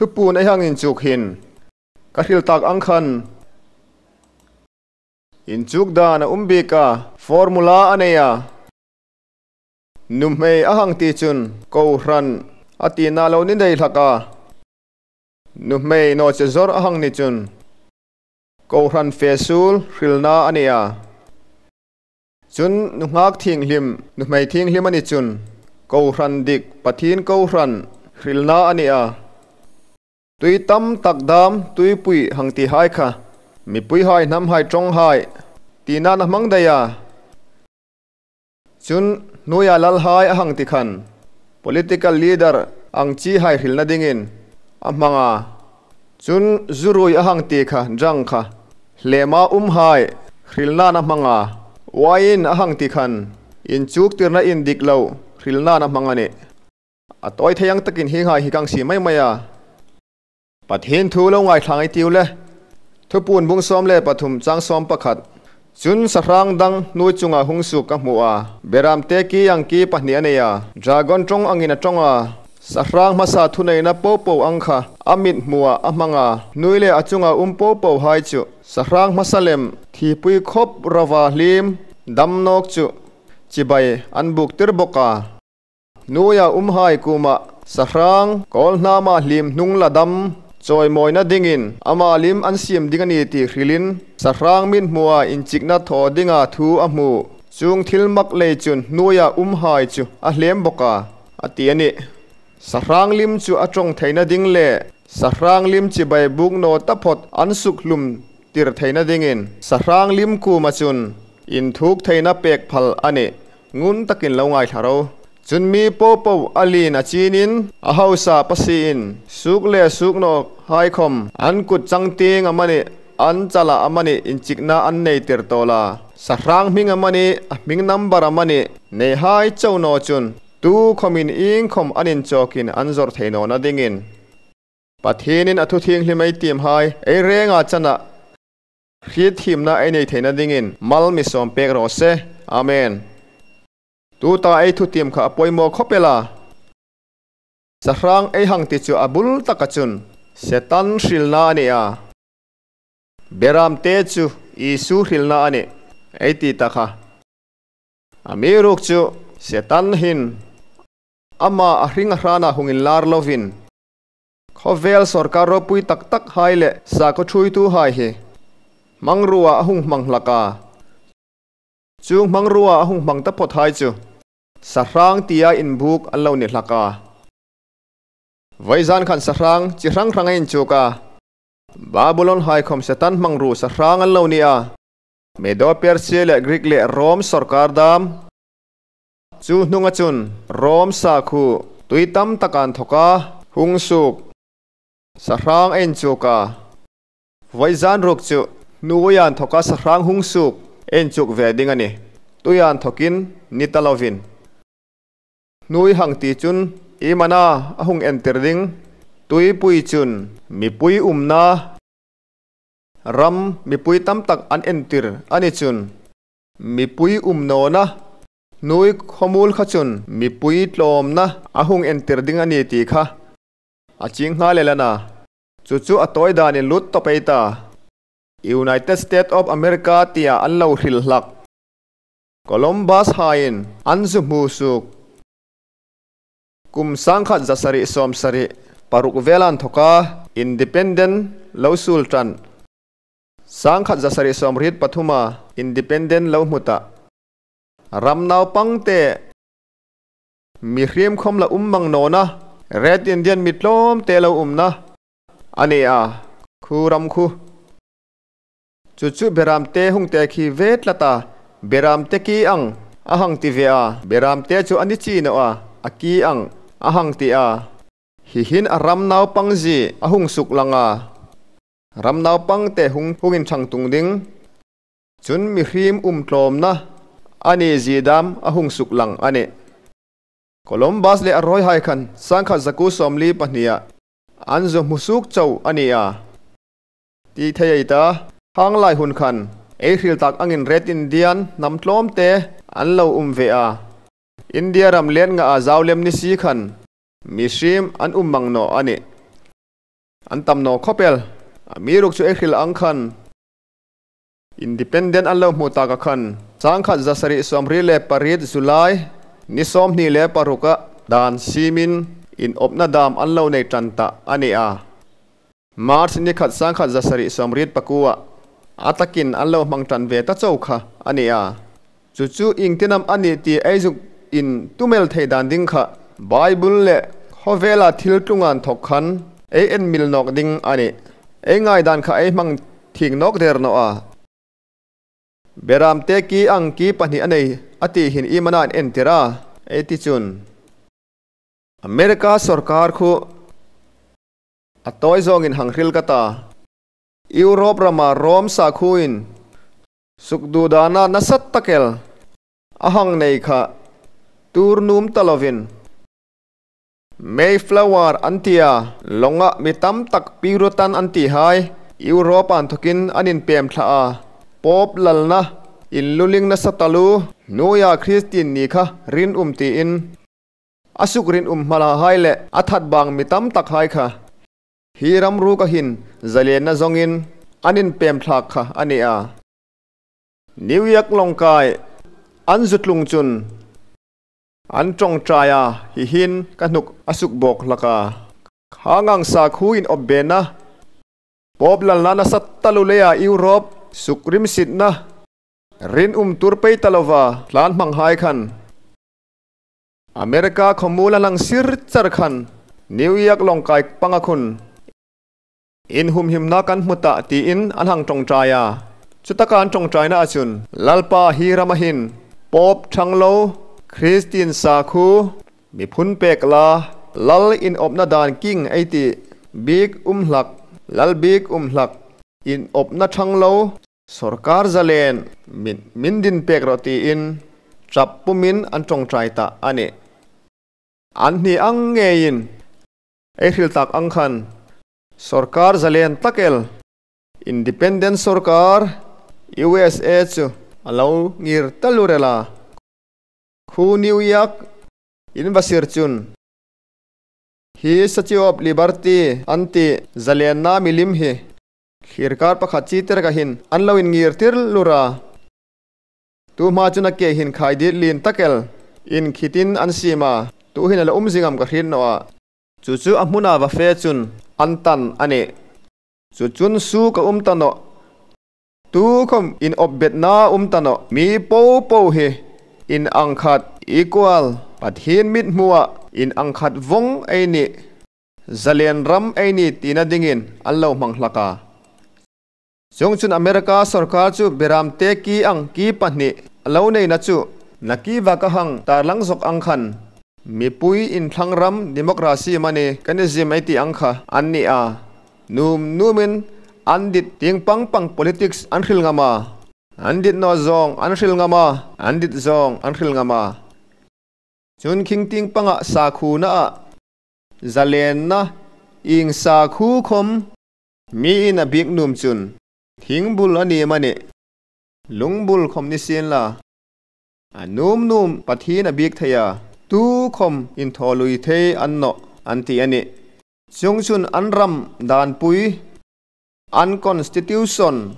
Thupun ei hangin chuk hin ka hril tak ang khan inchuk dan a um bik a, formula a nei a. Nuhmei a hang ti chun Kohhran a tihna lo ni nei hlak a, nuhmei nawhche zawrh a hang ni chun Kohhran fesul hrilna a ni a. Chun nuhngak thinghlim, nuhmei thinghlim a ni chun Kohhran dik Pathin Kohhran hrilna a ni a. Tui tam tak dam tuipui hang ti hai kha mipui hai hnam hai tawng hai tih nan a hmang daih a. Chun hnuaia lal hai a hang ti khan political leader ang chi hai hrilna dingin a hmang a. Chun zurui a hang ti kha drang kha hlema um hai hril nan a hmang a. Wine a hang ti khan inchuk tirna in dik lo hril nan a hmang a ni. A tawi thei ang takin hi ngai hi kang si mai mai a. Pathian thu lo ngaithla ngai tiu le. Thupun bung 13 chang 11. Chun sahrang dang nui chungah hung suk ka hmuh a. Beram te ki ang ki pahnih a nei a. Dragon tawng angin a tawng a. Sahrang hmasa thuneihna po po ang kha a mit hmuh ah a hmang a. Nui leh a chungah um po po hai chu sahrang hmasa lem thipui khawp rava hlim dam nawk chu chibai an buk tir bawk a. Nuia umhai kuma sahrang kawl hnama hlim hnung la dam chawimawina dingin ama lim an siam ding a ni tih hrilhin sahrang min hmua inchikna thaw dinga thu a hmu chung thil mak lei chun hnuia umhai chu a hlem bawk a, a ti a ni. Sahrang lim chu a tawng theihna ding leh sahrang lim chibai buk naw ta phawt an suk hlum tir theihna dingin sahrang lim kuma chun inthuk theihna pek phal a ni. Ngun takin lo ngaithla ro. Chun mi po po a lin a chinin a hausa pasiin suk leh suk nawk haikhawm an kut changting a mani an chalah a mani inchikna an nei tir tawh la. Sahrang hming a mani a hming number a mani nei hai cho naw chun tu khawmin ing khawm an inchawkin an zawrh thei nawna dingin Pathinin a thuthinghlim ei tim hai ei renga chana Hriat thimna ei nei theihna dingin mal mi sawm pek rawh se. Amen. Tu ta ei thu tim kha a pawimawh khawp ela. Sahrang ei hang ti chu a bul taka chun Setan hrilna a ni a. Beram te chu Isu hrilna a ni ei ti ta kha. A mi ruk chu Setan hin ama a hring a hrana hungin lar lovin. Khawvel sorkar ropui tak tak hai leh sakhaw thuitu hai hi hmangrua a hung hmang hlak a, chung hmangrua a hung hmang ta phawt hai chu sahrang tia inbuk an lo ni hlak a. Vaizan khan sahrang chi hrang hrang a inchuk a, Babulon haikhawm Satan hmangru sahrang an lo ni a, Medo-Persia leh Greek leh Rome sorkar dam Chu hnunga chun Rom sakhu tui tam tak an thawk a, hung suk sahrang a inchuk a, vawi zan ruk chu hnuaian thawk a sahrang hung suk a inchuk ve ding a ni. Tuian thawkin ni ta lovin hnui hang ti chun imana a hung entir ding, tuipui chun mipui umna ram mipui tam tak an entir a ni chun mipui umnawna Nui khawmul kha chun mipui tlawmna a hung entir ding a ni tih kha a ching nghal el a na. Chu chu a tawi danin lut tawp ei ta. United State of America tia an lo hrilh hlak. Columbus haiin an zu hmu suk. Kum 1776 velan thawk a Independent lo sul tan. 1793 a Independent lo hmu ta. Ram naupang te mihrim khawm la um mang nawna Red Indian mi tlawm te lo umna a ni a, khu ram khu. Chu chu Beram te hung te khi ve tlat a, Beram te ki ang a hang ti ve a, Beram te chu a ni chi nawh a, a ki ang a hang ti a. Hihin a ram naupang zi a hung suk lang a, ram naupang te hung hungin thang tung ding. Chun mihrim um tlawmna a ni zidam a hung suk lang a ni. Columbus leh a rawi hai khan 1142 ah an zu hmu suk cho a ni a. Ti thei ei ta, hang lai hun khan ei hril tak angin Red Indian hnam tlawm te an lo um ve a. India ram let nga ah zau lem ni si khan mihrim an um mang nawh a ni. An tam no khawpel a mi ruk chu ei hril ang khan Independent an lo hmu tak a khan 1778 July ni 26 a dan simin in awpna dam an lo nei tan ta a ni a. March ni khat 1779 a takin an lo hmang tan ve ta chauh kha a ni a. Chu chu ingtinam a ni tih eizuk in tumel thei dan ding kha Bible leh khawvela thil tlungan thawk khan ei en mil nawk ding a ni. Ei ngai dan kha ei hmang thing nawk der nawh a. Beram te ki ang ki pahnih a nei a tih hin i mana an entir a, ei ti chun. America sorkar khu a tawi zawngin hanghril ka ta. Europe rama Rome sakhuin sukduhdana nasat takel a hang nei kha tur num ta lovin. Mayflower an ti a, lawngah mi tam tak Pirutan an ti hai, Europe an thawkin an inpem thla a, Pope lalna in luling nasa talu hnuia Kristian ni kha rinawm tiin a suk rinawm hmala hai leh a that bang mi tam tak hai kha hi ramru ka hin zalenna zawngin an inpem thlak kha a ni a. New York lawngkai an zutlung chun An tawngtai a, hihin ka hnuk a suk bawk hlak a. Khangang sakhu in awp ben a, Pope lalna nasa ta lu lei a Europe suk rimsitna rinawm tur pei ta lova tlan hmang hai khan America khawmul a lang sir char khan New York lawngkai panga khun Inhumhimna kan hmu ta tiin an hang tawngtai a, chutaka an tawngtaina ah chun Lalpa hi ram ahin Pope Thanglo Christian sakhu miphun pek la Lal inawpna dan king ei ti bik umhlak Lal bik umhlak inawpna Thanglo Sorkar zalen min min din pek rawh tiin tap pumin an tawngtai ta a ni. An hni ang ngeiin ei hril tak ang khan Sorkar zalen takel Independent sorkar USA chu a lo ngir ta lurel a, khu New York in va sir chun hi Statue of Liberty an tih zalenna milim hi thlirkar pakhat chi ter ka hin an lo in ngir tir lur a, tu hma chun a ke hin khai dit lin takel in khitin an sim a, tu hin a la um zingam ka hrin nawh a. Chu chu a hmuna va fe chun an tan a ni. Chu chun su ka um ta nawh. Tu khawm in awp bet na um ta nawh. Mi po po hi in ang khat, equal, Pathian mit hmuah in ang khat vawng ei ni. Zalen ram ei ni tina dingin an lo hmang hlak a. Chung chun America sorkar chu beram te ki ang ki pahnih a lo nei na chu na ki vak a hang tarlang zawk ang khan mipui inthlang ram democracy mani kanism ei tih ang kha an ni a, num numin an dit ting pang pang politics an hril ngam a, an dit naw zawng an hril ngam a, an dit zawng an hril ngam a. Chun khing ting pangah sakhu na ah zalenna ing sakhu khawm Mi in a bik num chun thing bul a ni mani lung bul khawm ni sin la a num num Pathian a bik thei a tu khawm in thaw lui thei an nawh an ti a ni. Chung chun an ram dan pui an constitution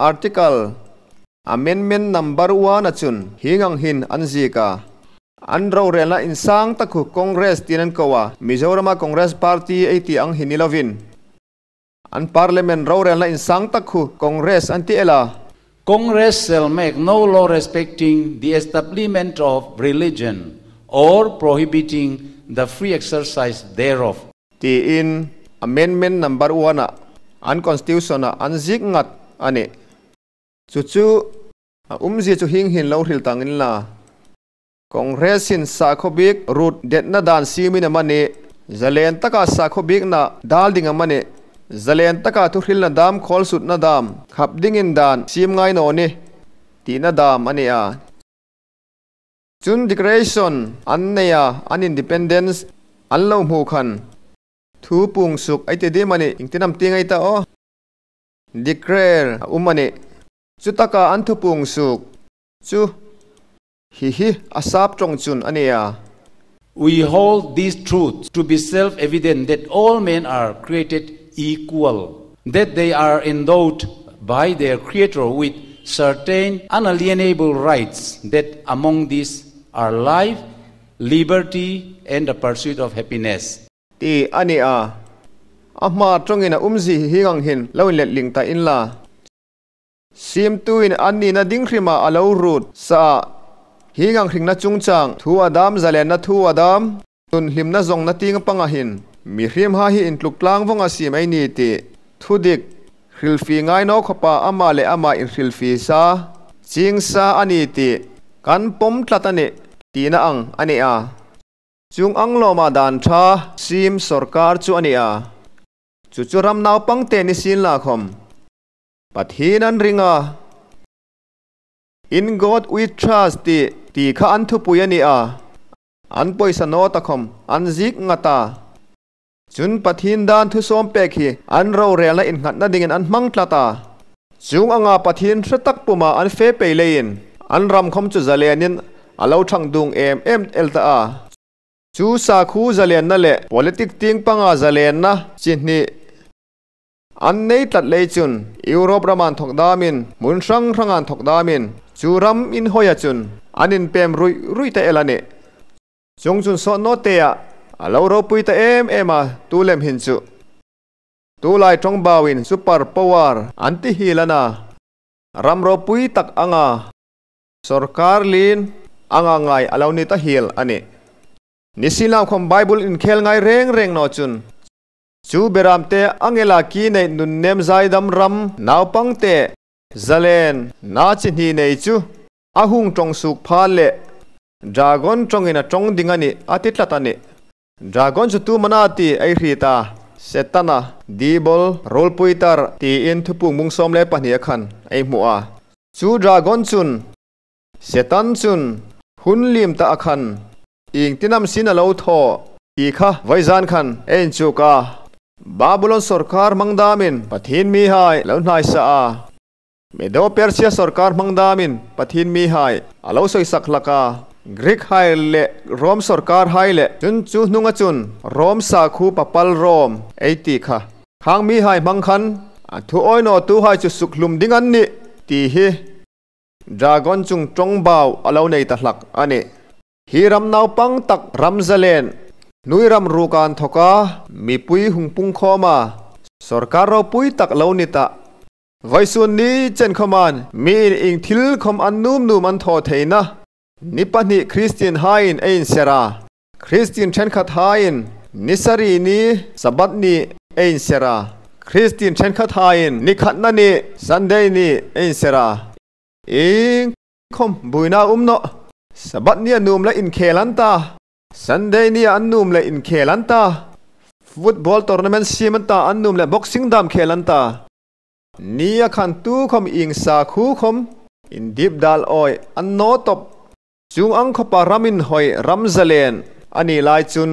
article amendment number one a chun hingang hin an zik a. An rorelna insang takhu Congress tin an ko a, Mizorama Congress Party ei tih ang hi ni lovin an Parliament rorelna insang takhu Congress an ti el a. Congress shall make no law respecting the establishment of religion or prohibiting the free exercise thereof. Tiin Amendment Number one ah an Constitution ah an zik ngat a ni. Chu chu a umzia chu hing hin lo hril tangin la. Congress-in sakhaw bik rut detna dan simin a man i, zalen taka sakhaw bikna dal ding a man i, zalen taka thuhrilna dam khawl sutna dam khap dingin dan sim ngai nawn i tihna dam a ni a. Chun declaration an nei a, an independence an lo hmuh khan thu pung suk ai ti dim a ni, engtin am ti ngai ta aw. Declare a um a ni. Chutaka an thu pung suk chu Hi hi a sap tawng chun a nia. We hold these truths to be self-evident that all men are created equal, that they are endowed by their Creator with certain unalienable rights, that among these are life, liberty, and the pursuit of happiness. Ti ani a. A hma tawngin a umzi hi ngang hin lo in let ling ta in la. Sim tu in an ni na ding hrima a lo rut sa hi ngang hring na chungchang thu adam zalen na thu adam tun hlim na zong na ting panga hin mi hrim ha hi in tluk tlang vonga si mai ni ti thudik hrilfi ngai no khopa ama le ama in hrilfi sa ching sa ani ti kan pom tlat ani ti na ang ani a chung ang loma dan tha sim sarkar chu ani a chu chu ram nau pang te ni sin la khom pathin an ringa in God we trust ti ti kha an thu pui ani a an poisa no ta khom an zik ngata chun pathin dan thu som pek hi an ro rel na in ngat na ding an mang tlata chung anga pathin hratak puma an fe pe lein an ram khom chu zalenin alo thang dung em em el ta a chu sa khu zalen na le politic ting panga zalen na chinni an nei tlat lei chun Europe raman thok damin mun rang rangan thok damin chu ram in hoya chun anin pem rui rui ta elane chung chun so no te a alo ro pui ta em em a tu lem hin chu tu lai tong bawin super power anti hilana ram ro pui tak anga sarkar lin anga ngai alo ni ta hil ani nisilam khom Bible in khel ngai reng reng no chun chu beram te angela ki nei nun nem zai dam ram naw pang te zalen na chi ni nei chu ahung tong suk pha le dragon tongina tong dingani atitlatani dragon chu tu manati ai hrita setana dibol rol puitar ti in thupung mung som le pahnia khan ai mua chu dragon chun setan chun hun lim ta akhan ing tinam sin alo tho ti kha vaizan khan en chu ka Babylon sarkar mangdamin pathin mi hai lo hnai sa a Medo Persia sarkar mangdamin pathin mi hai alo soi sak laka Greek hai le Rome sarkar hai le chun chu hnunga chun Rome sa khu papal Rome ei ti kha khang mi hai mangkhan thu oi no tu hai chu suklum dingan ni ti hi dragon chung tong bau alo nei ta hlak ani hi ram nau pang tak ramzalen nui ram rukan thoka mi pui hung pung khoma sarkar ro pui tak lo ni ta vaisun ni chen khoman mi ing thil khom an num num an tho theina nipani Christian hain ein sera Christian chen khat hain nisari ni sabat ni ein sera Christian chen khat hain nikhat na ni Sunday ni ein sera ing khom buina umno sabat ni anum la in khelanta Sunday ni anum la in khelanta football tournament simanta anum la boxing dam khelanta ni akhan tu khom ing sa khu khom in dip dal oi an no top chung ang khopa ramin hoi ramzalen ani lai chun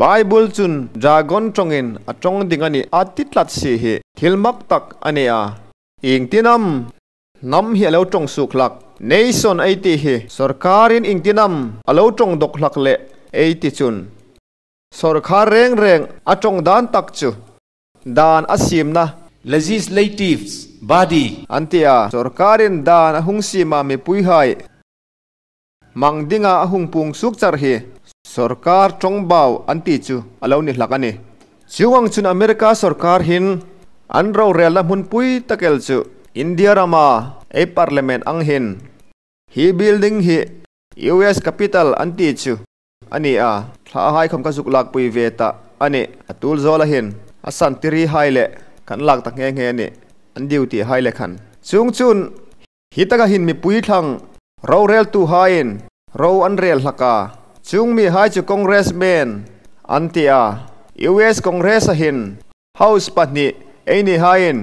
Bible chun dragon tongin atong ding ani atitlat si hi thilmak tak ani a ing tinam nam hi alo tong suk lak nation aiti hi sarkarin ing tinam alo tong dok lak le aiti chun sarkar reng reng atong dan tak chu dan asim na legislative body antia sarkarin dan ahung sima mi pui hai mangdinga ahung pung suk char hi sarkar tongbau anti chu alo ni hlakani chuwang chun America sarkar hin an ro rel na hun pui takel chu India rama e parliament ang hin hi building hi US capital anti chu ani a thla hai khom ka zuk lak pui ve ta ani atul zola hin asan tiri hai le kan lak tak nge nge ni an duty hai le khan chung chun hi taka hin mi pui thlang ro rel tu hain ro an rel hlaka chung mi hai chu congressman antia US Congress a hin House pahni eini hain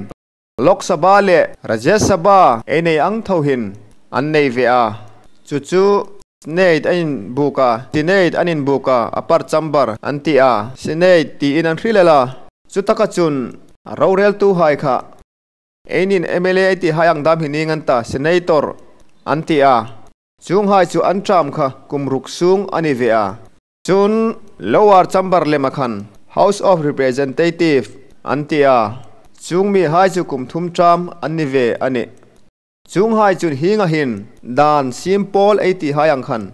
Lok Sabha le Rajya Sabha einei ang tho hin an nei ve a chu chu Senate ain buka Senate anin buka upper chamber antia Senate ti in an hrilela chu taka chun ro rel tu hai kha einin MLA ti hayang dam hining anta senator antia chung hai chu an tram kha kumruk sung ani ve a chun lower chamber le makhan House of Representative An ti a, chung mi hai chu kum thum tram an ni ve ani. Chung hai chun hinga hin dan simple ei ti hai ang khan.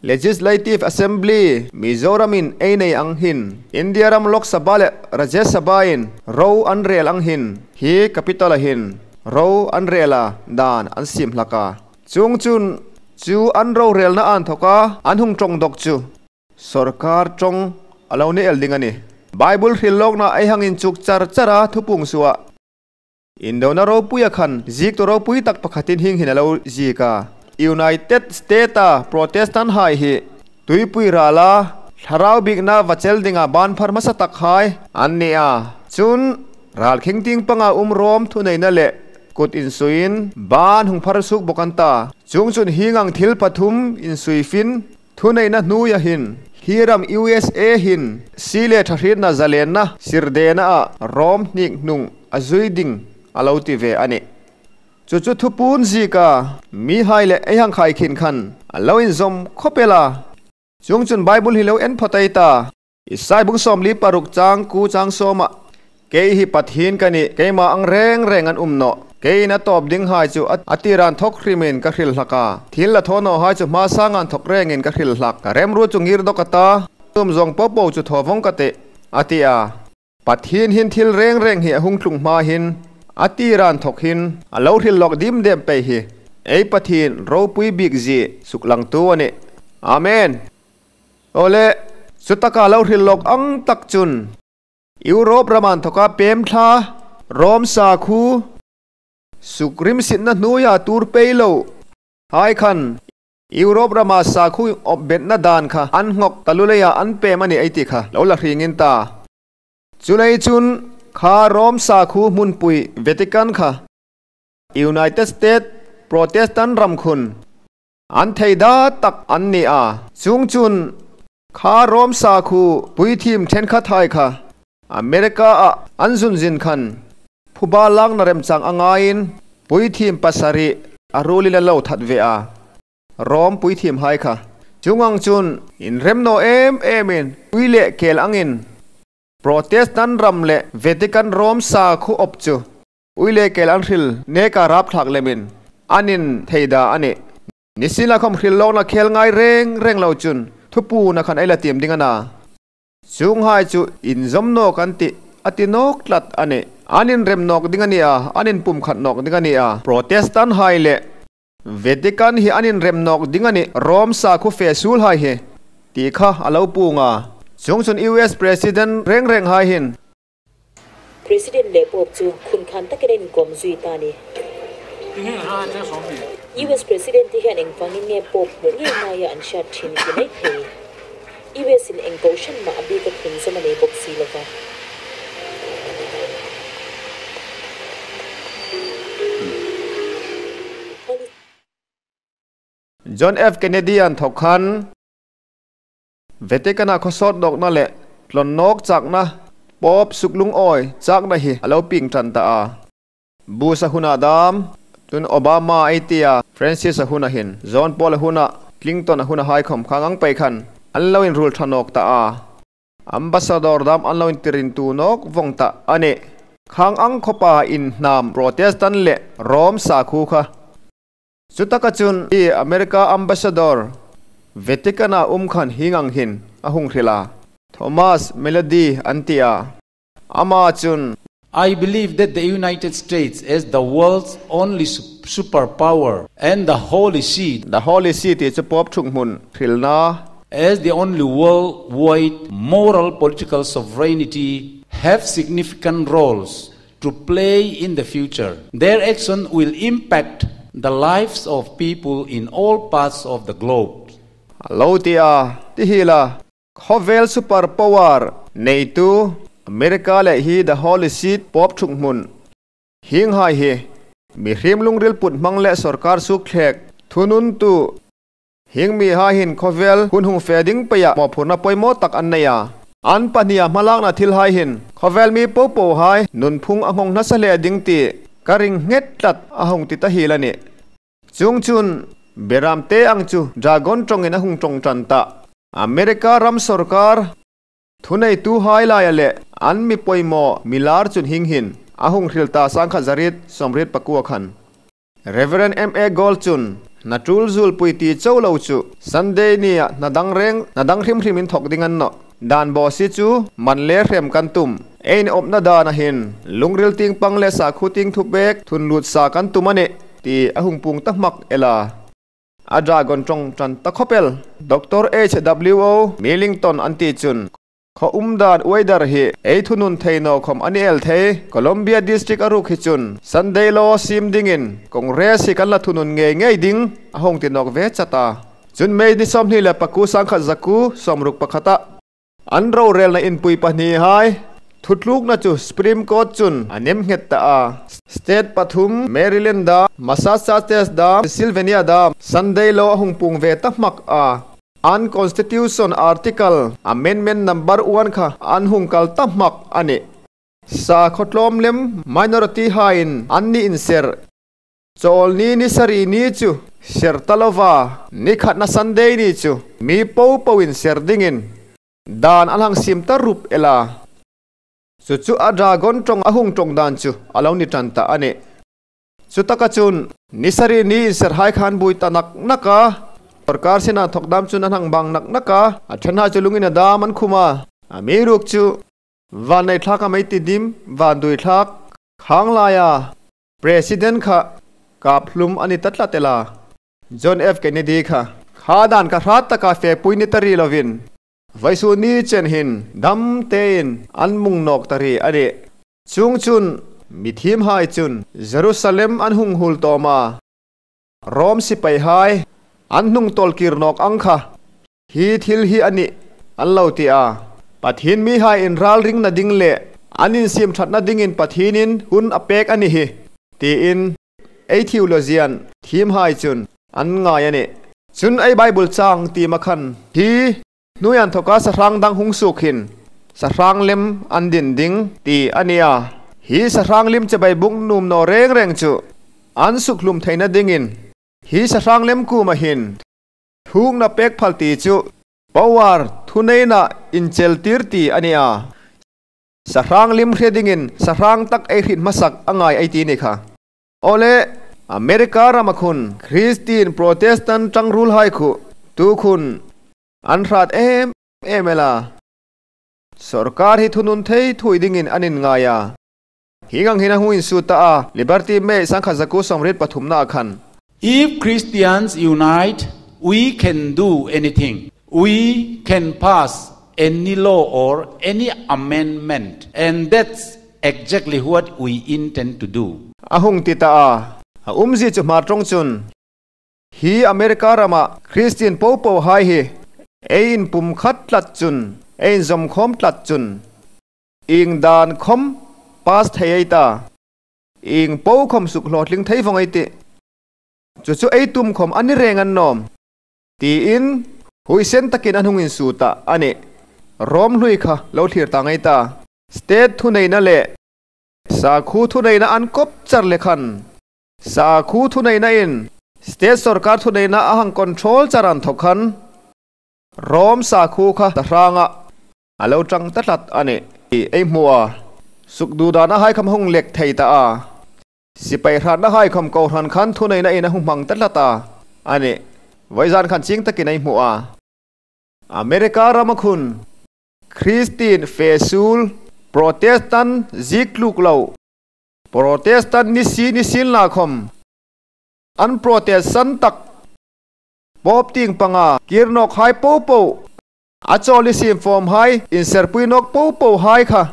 Legislative Assembly Mizoram in ei nei ang hin. India ram Lok Sabha leh Rajya Sabha in ro an rel ang hin. Hi capital a hin ro an rel a dan an sim hlak a. Chung chun chu an rorelna an thawk a, an hung tawng dawk chu sorkar tawng a lo ni el ding a ni. Bible hrilh lawkna ei hangin chuk char char a thupung suah. Indona ropuia khan zik tu ropui tak pakhatin hing hin a lo zik a. United State-a Protestant hai hi tuipui rala thlarau bikna vachel dinga ban phar hmasa tak hai an ni a. Chun ral khing ting panga um rawm thuneihna leh kut insuiin ban hung phar suk bawk an ta. Chung chun hingang thil pathum insuifin thuneihna hnuia hin Hiram USA hin si leh thahritna zalenna sirdena ah rawm hnik hnung a zui ding a lo ti ve a ni. Chu chu thupun zika mi hai leh ei hang khai khin khan a lo inzawm khawp ela. Chung chun Bible hi lo en phawt ai ta. Isai bung 46 chang ku chang sawma kei hi Pathian ka ni, keimah ang reng reng an um nawh. Keiin a tawp ding hai chu a tiran thawk hrimin ka hrilh hlak a, thil la thaw nawh hai chu hma sangan thawk rengin ka hrilh hlak. Ka remru chu ngir dawk a ta, tum zawng pawh pawh chu thaw vawng ka teh, a ti a. Pathian hin thil reng reng hi a hung tlung hma hin, a tiran thawk hin a lo hrilh lawk dim dem pei hi ei Pathian ropui bik zi suk langtu a ni. Amen. Awle, chutaka lo hrilh lawk ang tak chun Europe raman thawka pem thla, Rome sakhu, Suk rimsitna hnuia tur pei lo hai khan Europe rama sakhu awp betna dan kha an nghawk ta luleia an pem a ni ei tih kha lo la hringin ta. Chulei chun kha Rome sakhu hmunpui Vatican kha United States Protestant ram khun an thei da tak an ni a, chung chun kha Rome sakhu puithim thenkhat hai kha America ah an zunzin khan Phuba lakna remchang a ngaiin puithim pasarih a rulin a lo that ve a, Rom puithim hai kha. Chungang chun inremnaw em emin pui leh kel angin Protestant ram leh Vatican Rom sakhu awp chu ui leh kel an hril neka rapthlak lemin an in thei da a ni. Nisina khawm hril lawkna khel ngai reng reng lo chun thupuna khan ei la tim ding a na. Chunghai chu inzawm nawk an tih a ti nawk tlat a ni. An inrem nawk ding a ni a, an inpum khat nawk ding a ni a. Protestant hai leh Vatican hi an inrem nawk ding a ni. Rome sakhu fe sul hai hi tih kha a lo pung a. Chung chun US President reng reng hai hin. President leh Pope chu khun khan takin a inkawm zui ta a ni. US President te hian engvangin nge Pope hmuh ngei ngaia an hriat thin ti mai thei. US in eng kohhran mah a bik a thun zawm a nei bawk si lo va. John F. Kennedy an thawk khan Vatican-a khawsawt nawkna leh tlawn nawk chakna, Pope suk lungawi chakna hi a lo ping tan ta a. Bush a hunah dam, tun Obama a tia, Francis a hun ahin, John Paul a hunah, Clinton a hun a haikhawm khang ang pei khan an lo inrul tha nawk ta a. Ambassador dam an lo intirintu nawk vawng ta a ni. Khang ang khawpa inhnam Protestant leh Rome sakhu kha Chutaka chun i America Ambassador Vatican-ah um khan hing ang hin a hung hrilh a, Thomas Melody an ti a, amah chun. I believe that the United States as the world's only superpower and the Holy See. The Holy See tih chu Pope thuk hmun hrilhna. As the only worldwide moral political sovereignty have significant roles to play in the future. Their action will impact the lives of people in all parts of the globe. A lo ti a, ti hi la, khawvel super power neitu America leh hi the Holy Seat Pope thuk hmun hing hai hi mihrim lungril put hmang leh sorkar suk thlek thunun tu Hing mi haihin khawvel hun hung fe ding peiah mawhphurhna pawimawh tak an nei a. An pahniha hmalakna thil haihin khawvel mi po po hai nunphung a nghawng nasa hle ding tih ka ring nghet tlat a hung ti ta hil a ni. Chung chun Beram te ang chu Dragon tawngin a hung tawng tan ta. America ram sorkar Thuneitu hailaia leh an mi pawimawh milar chun hing hin a hung hril ta 1989 khan. Rev. MA Gold chun hna tul zul pui ti cho lo chu Sunday ni ah hna dang reng hna dang hrim hrim in thawk ding an nawh. Dan bawh si chu man le hrem kan tum. Ein awpna dan a hin lungril ting pang leh sakhu ting thu pek thun lut sa kan tum a ni ti a hung pung ta hmak ela. A dragon tawng tan ta khawpel. Doctor HWO Millington an ti chun khaw um dan weather hi ei thunun thei no khawm a ni el thei. Columbia District a ruk hi chun Sunday law sim dingin Congress hi kan la thunun ngei ngei ding a hawng ti nawk ve chat a. Chun May ni 29 1961 ah an rorelna inpui pahnih hai thutlukna chu Supreme Court chun a nem nghet ta a. State pathum Maryland da, Massachusetts da, Pennsylvania da Sunday law a hung pung ve ta hmak a. An Constitution Article Amendment Number one kha an hung kal ta hmak a ni. Sakhaw tlawm lem minority hain an ni inserh. Chawlni ni sarih ni chu ser ta lova, ni khatna Sunday ni chu mi po po in ser dingin dan an hang sim ta rup ela. Chu chu a dragon tawng a hung tawng dan chu a lo ni tan ta a ni. Chu taka chun ni sarih ni in ser hai khan bui ta nak nak a, sorkar sinah thawk dam chun an hang bang nak nak a, a then ha chu lungin a dam an khum a, a mi ruk chu van nei thlak a mei ti dim van dui thlak khang laia President kha kap hlum a ni ta tlat ela. John F Kennedy kha kha dan ka hrat taka fe pui ni ta ri lovin vaisu ni chen hin dam tein an mung nawk ta ri a ni. Chung chun mithim hai chun Jerusalem an hung hul tawm a, Rome sipai hai an hnung tawlkir nawk ang kha hi thil hi a nih an lo ti a. Pathin mi hai in ralring na ding leh an insim thatna dingin Pathinin hun a pek a ni hi tiin ei theologian thim hai chun an ngai a ni. Chun ei Bible chang ti makhan hi hnuian thawka sahrang dang hung suk hin sahrang lem an din ding ti a nia. Hi sahrang lim che bai buk num naw reng reng chu an suk hlum theihna dingin hi sahrang lem kum a hin thukna pek phal ti chu power thuneina inchel tir ti a nia. Sahrang lim hre dingin sahrang tak ei hrit hmasak a ngai ei ti ni kha. Awle, America rama khun Christian Protestant tangrul hai khu tu khun an hrat em em ela. Sorkar hi thunun thei thui dingin an in ngai a. Hi ngang hin a hu in su ta a, Liberty May 1973 na khan. If Christians unite, we can do anything. We can pass any law or any amendment, and that's exactly what we intend to do. A hung ti ta a, a umzi chu hmar tawng chun. Hi America rama Christian po po hai hi ei in pum khat tlat chun, ei in zawm khawm tlat chun, ing dan khawm pass thei ei ta, ing po khawm suk hlawhtling thei vawng ei ti, chu chu ei tum khawm a ni reng an nawm, tiin huisen takin an hung in su ta a ni. Rom hlui kha lo thlir ta ngei ta. State thuneihna leh sakhu thuneihna an kawp char lekhan sakhu thuneihna in state sorkar thuneihna a hang control char an thawk khan Rom sakhu kha ta hranga a lo tang ta tlat a ni. Ei hmuh a suk duh dan a haikham hung lek thei ta a, sipai hratna haikham kohhran khan thuneihna in a hu hmang ta tlat a a ni. Vaizan khan ching takin ei hmuh a. America rama khun Christian fesul Protestant zik tluk lo Protestant ni si ni sin la khom an Protestant tak pawp ting panga kirnawk hai po po a chawli sim form hai in serpui nawk po po hai kha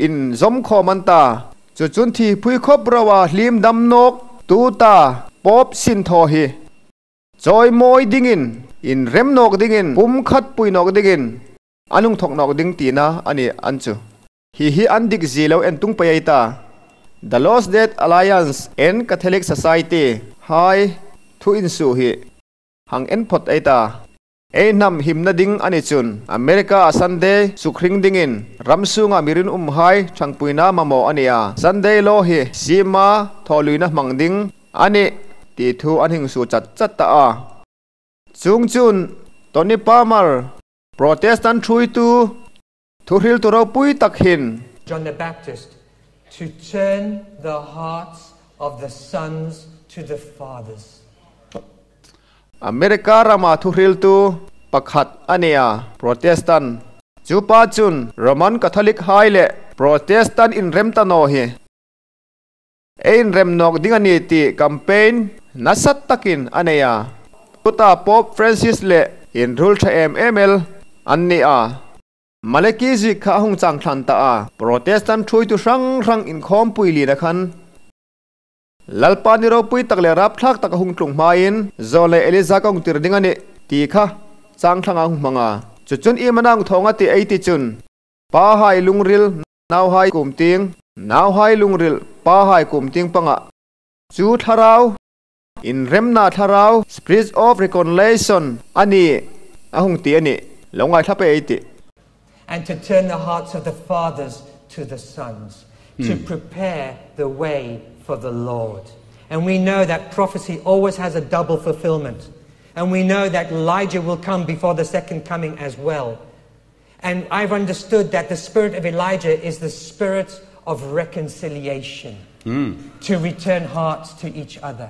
in zawm khawm an ta chu chun thi phui khawp rawa hlim dam nawk tu ta pawp sin thaw hi chawi mawi dingin in rem nawk dingin pum khat pui nawk dingin a nung thawk nawk ding tihna a ni an chu. Hi hi an dik zi lo en tung pei ta. The Lost Dead Alliance and Catholic Society hai thu in su hi hang en phawt ei ta. Ei hnam himna ding a ni chun America a Sunday sukhring dingin ram chunga mirin um hai thangpuina mamawh a ni a. Sunday law hi sima thawhluina hmang ding a ni tih thu an hing su chat chat ta a. Chung chun Tony Palmer Protestant thuitu Thu hril tu ropui tak hin. John the Baptist to turn the hearts of the sons to the fathers. America rama thu hril tu pakhat ania Protestant. Chu pa chun Roman Catholic hai le Protestant in rem ta no hi. Ein rem nok ding ani ti campaign nasat takin aneya. Tuta Pope Francis le in rul tha em emel an ni a. Maleki zi kha hung chang thlan ta a. Protestant thui tu rang rang in khom pui li na khan. Lalpa ni ro pui tak le rap thak tak hung tlung main zole Eliza kong tir ding ani ti kha chang thlanga hung manga. Chu chun i manang thonga ti ei ti chun. Pa hai lungril nau hai kum ting nau hai lungril pa hai kum ting panga. Chu tharau in remna tharau spirit of reconciliation ani ahung ti ani longai thape ei ti. And to turn the hearts of the fathers to the sons, to prepare the way for the Lord. And we know that prophecy always has a double fulfillment. And we know that Elijah will come before the second coming as well. And I've understood that the spirit of Elijah is the spirit of reconciliation, to return hearts to each other.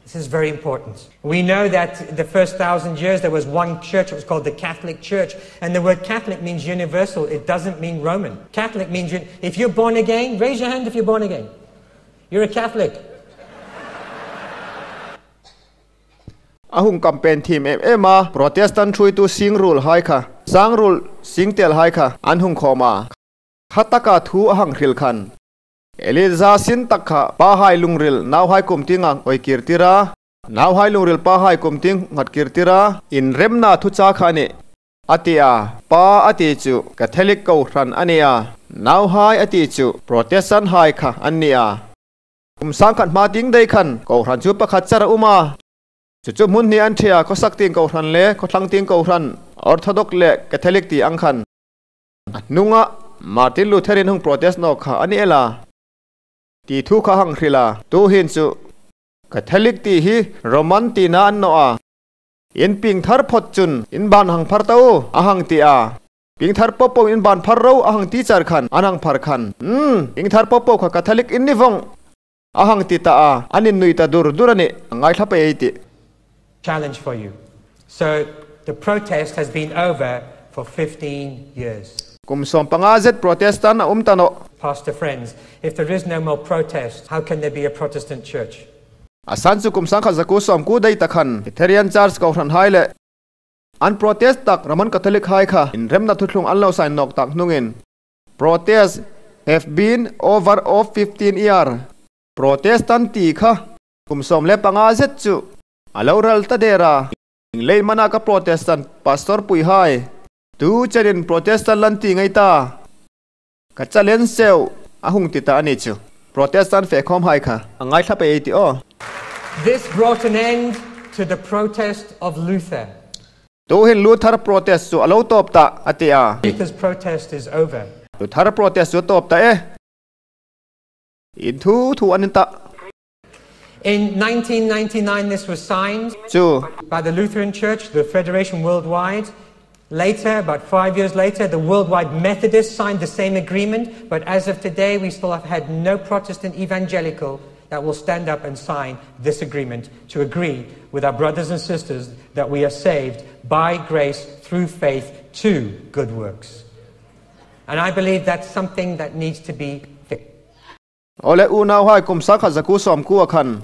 This is very important. We know that the first 1,000 years there was one church, it was called the Catholic Church. And the word Catholic means universal, it doesn't mean Roman. Catholic means, if you're born again, raise your hand if you're born again. You're a Catholic. Ahung campaign team em ema Protestant thui tu sing rule hai kha sang rule sing tel hai kha an hung khoma khataka thu ahang hril khan Eliza sin takha pa hai lungril nau hai kum tinga oi kirtira nau hai lungril pa hai kum ting ngat kirtira in remna thu cha kha ni atia pa ati chu Catholic ko ran ania nau hai ati chu Protestant hai kha ania kum sang khat ma ting dei khan ko ran chu pakhat chara uma chu chu mun ni an thia ko sak ting ko ran le ko thlang ting ko ran Orthodox le Catholic ti ang khan nunga Martin Lutherin hung protest no kha ani ela ti thu kha hang hrila tu hin chu Catholic ti hi Roman ti na an no a in ping thar phot chun in ban hang phar tau ahang ti a ping thar pop pop in ban phar ro ahang ti char khan anang phar khan ping thar pop pop kha Catholic in ni vong ahang ti ta a anin nui ta dur durani ngai tha pe ti. Challenge for you. So the protest has been over for 15 years. Kum som panga zet Protestant a umtano. Pastor friends, if there is no more protest, how can there be a Protestant church? Asan chu kum sangkha zaku som ku dei takhan Lutheran Church ko ran hai le an protest tak Roman Catholic hai kha in remna thuthlung an lo sign nok tak nungin. Protest have been over of 15 year. Protestant ti kha kum som le panga zet chu aloral ta dera lei mana ka Protestant pastor pui hai tu charin Protestant lan ti ngai ta ka chalen seu ahung ti ta ani chu Protestant fe khom hai kha angai tha pe ti o. This brought an end to the protest of Luther. Tu hin Luther protest chu alo top ta atia. Luther's protest is over. Luther protest chu top ta e in thu thu anin ta. In 1999, this was signed by the Lutheran Church, the Federation Worldwide. Later, about 5 years later, the Worldwide Methodists signed the same agreement, but as of today, we still have had no Protestant evangelical that will stand up and sign this agreement to agree with our brothers and sisters that we are saved by grace through faith to good works. And I believe that's something that needs to be fixed. Ole unau hai kum sakha zaku som ku akhan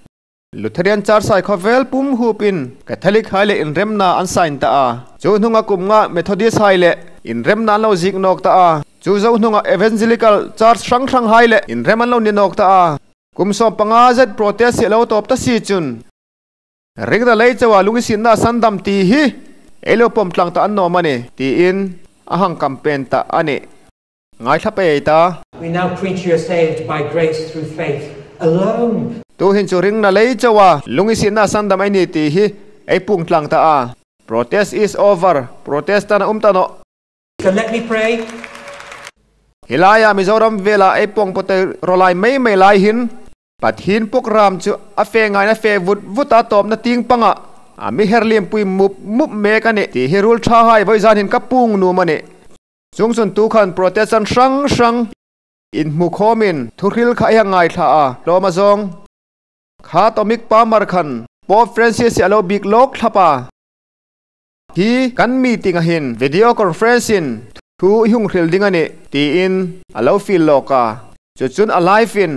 Lutheran Church sai khovel pum hupin Catholic hai le in remna an sign ta a chu hnunga kum nga Methodist hai le in remna lo zik nok ta a chu zo hnunga Evangelical Church rang rang hai le in reman lo ni nok ta a kum som panga zet protest lo top ta si chun ring da lei chawa lungi sin na sandam ti hi elo pom tlang ta an no mani ti in ahang campaign ta ani ngai tha pe ta. We now preach you are saved by grace through faith alone. Tu hin chu ring na lei chawa lungi sin na sandam ai ni ti hi ei pung tlang ta a protest is over protest ta na umta no. So let me pray. Hilaya Mizoram vela ei pong pote rolai mei mei lai hin pathin pokram chu a fe ngai na fe vut vuta top na ting panga ami herlim pui mup mup me ka ni ti hi rul tha hai voi zan hin kapung nu mani. Chung chun tu khan Protestant hrang hrang inhmu khawmin thuhril kha a hia ngaithla a, tlawm a zawng. Kha Tomic Palmer khan Pope Francis hi a lo bik lawk thlap a. Hi kan meeting ah hin video conference in thu i hunghril ding a nih tiin a lo feel lawk a, chu chun a live in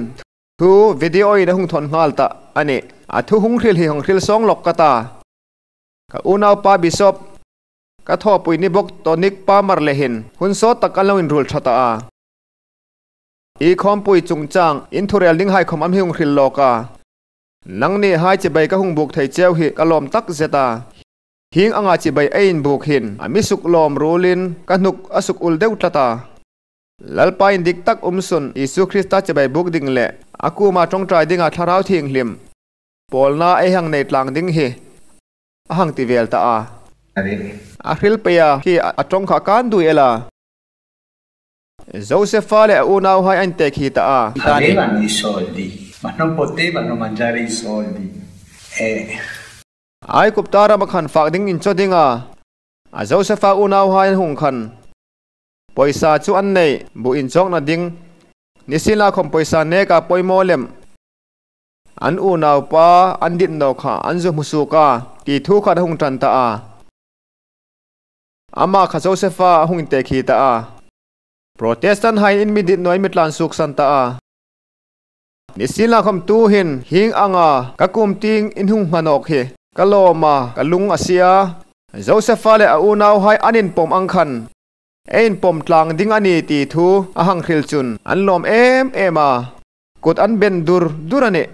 thu video in a hung thawn nghal ta a nih. A thu hunghril hi hunghril sawng lawk ka ta. Ka unaupa Bishop Ka thawpui ni bawk Tonic Palmer lehin hun sawt tak an lo inrul tha ta a. I khawmpui chungchang in thurel ding hai khawm am hi hung hrilh lawk a. Nang nih hai chibai ka hung buk thei cheu hi ka lawm tak zet a. Hing anga chibai a in buk hin a mi suk lawm rulin ka hnuk a suk ul deuh tlat a. Lalpa in dik tak um sun Isu Krista chibai buk ding leh a kuma tawngtai dinga thlarau thianghlim pawlna ei hang nei tlang ding hi A hang ti vel ta a. A hril pei a khi a tawng kha kan dui ela. Josefa leh a unau hai a intek hi ta a. Avevano i soldi, ma non potevano mangiare i soldi e. Aigupta rama khan fak ding in chaw ding a. A Josefa unau hai an hung khan pawisa chu an neih buh inchawkna ding nisin la khawm pawisa nek a pawimawh lem. An unaupa an dit no kha an zu hmu suk a tih thu khat a hung tan ta a. Amah kha Josefa a hung intek hi ta a. Protestant hain in mi dit nuai mi tlan suk san ta a. Nisila khawm tu hin hing anga ka kum ting in hung hmanawk hi ka lawm a, ka lung a sia. Josefa leh a unau hai an inpawm ang khan a inpawm tlang ding a ni tih thu a hang hril chun an lawm em em a. Kut an ben dur dur a ni.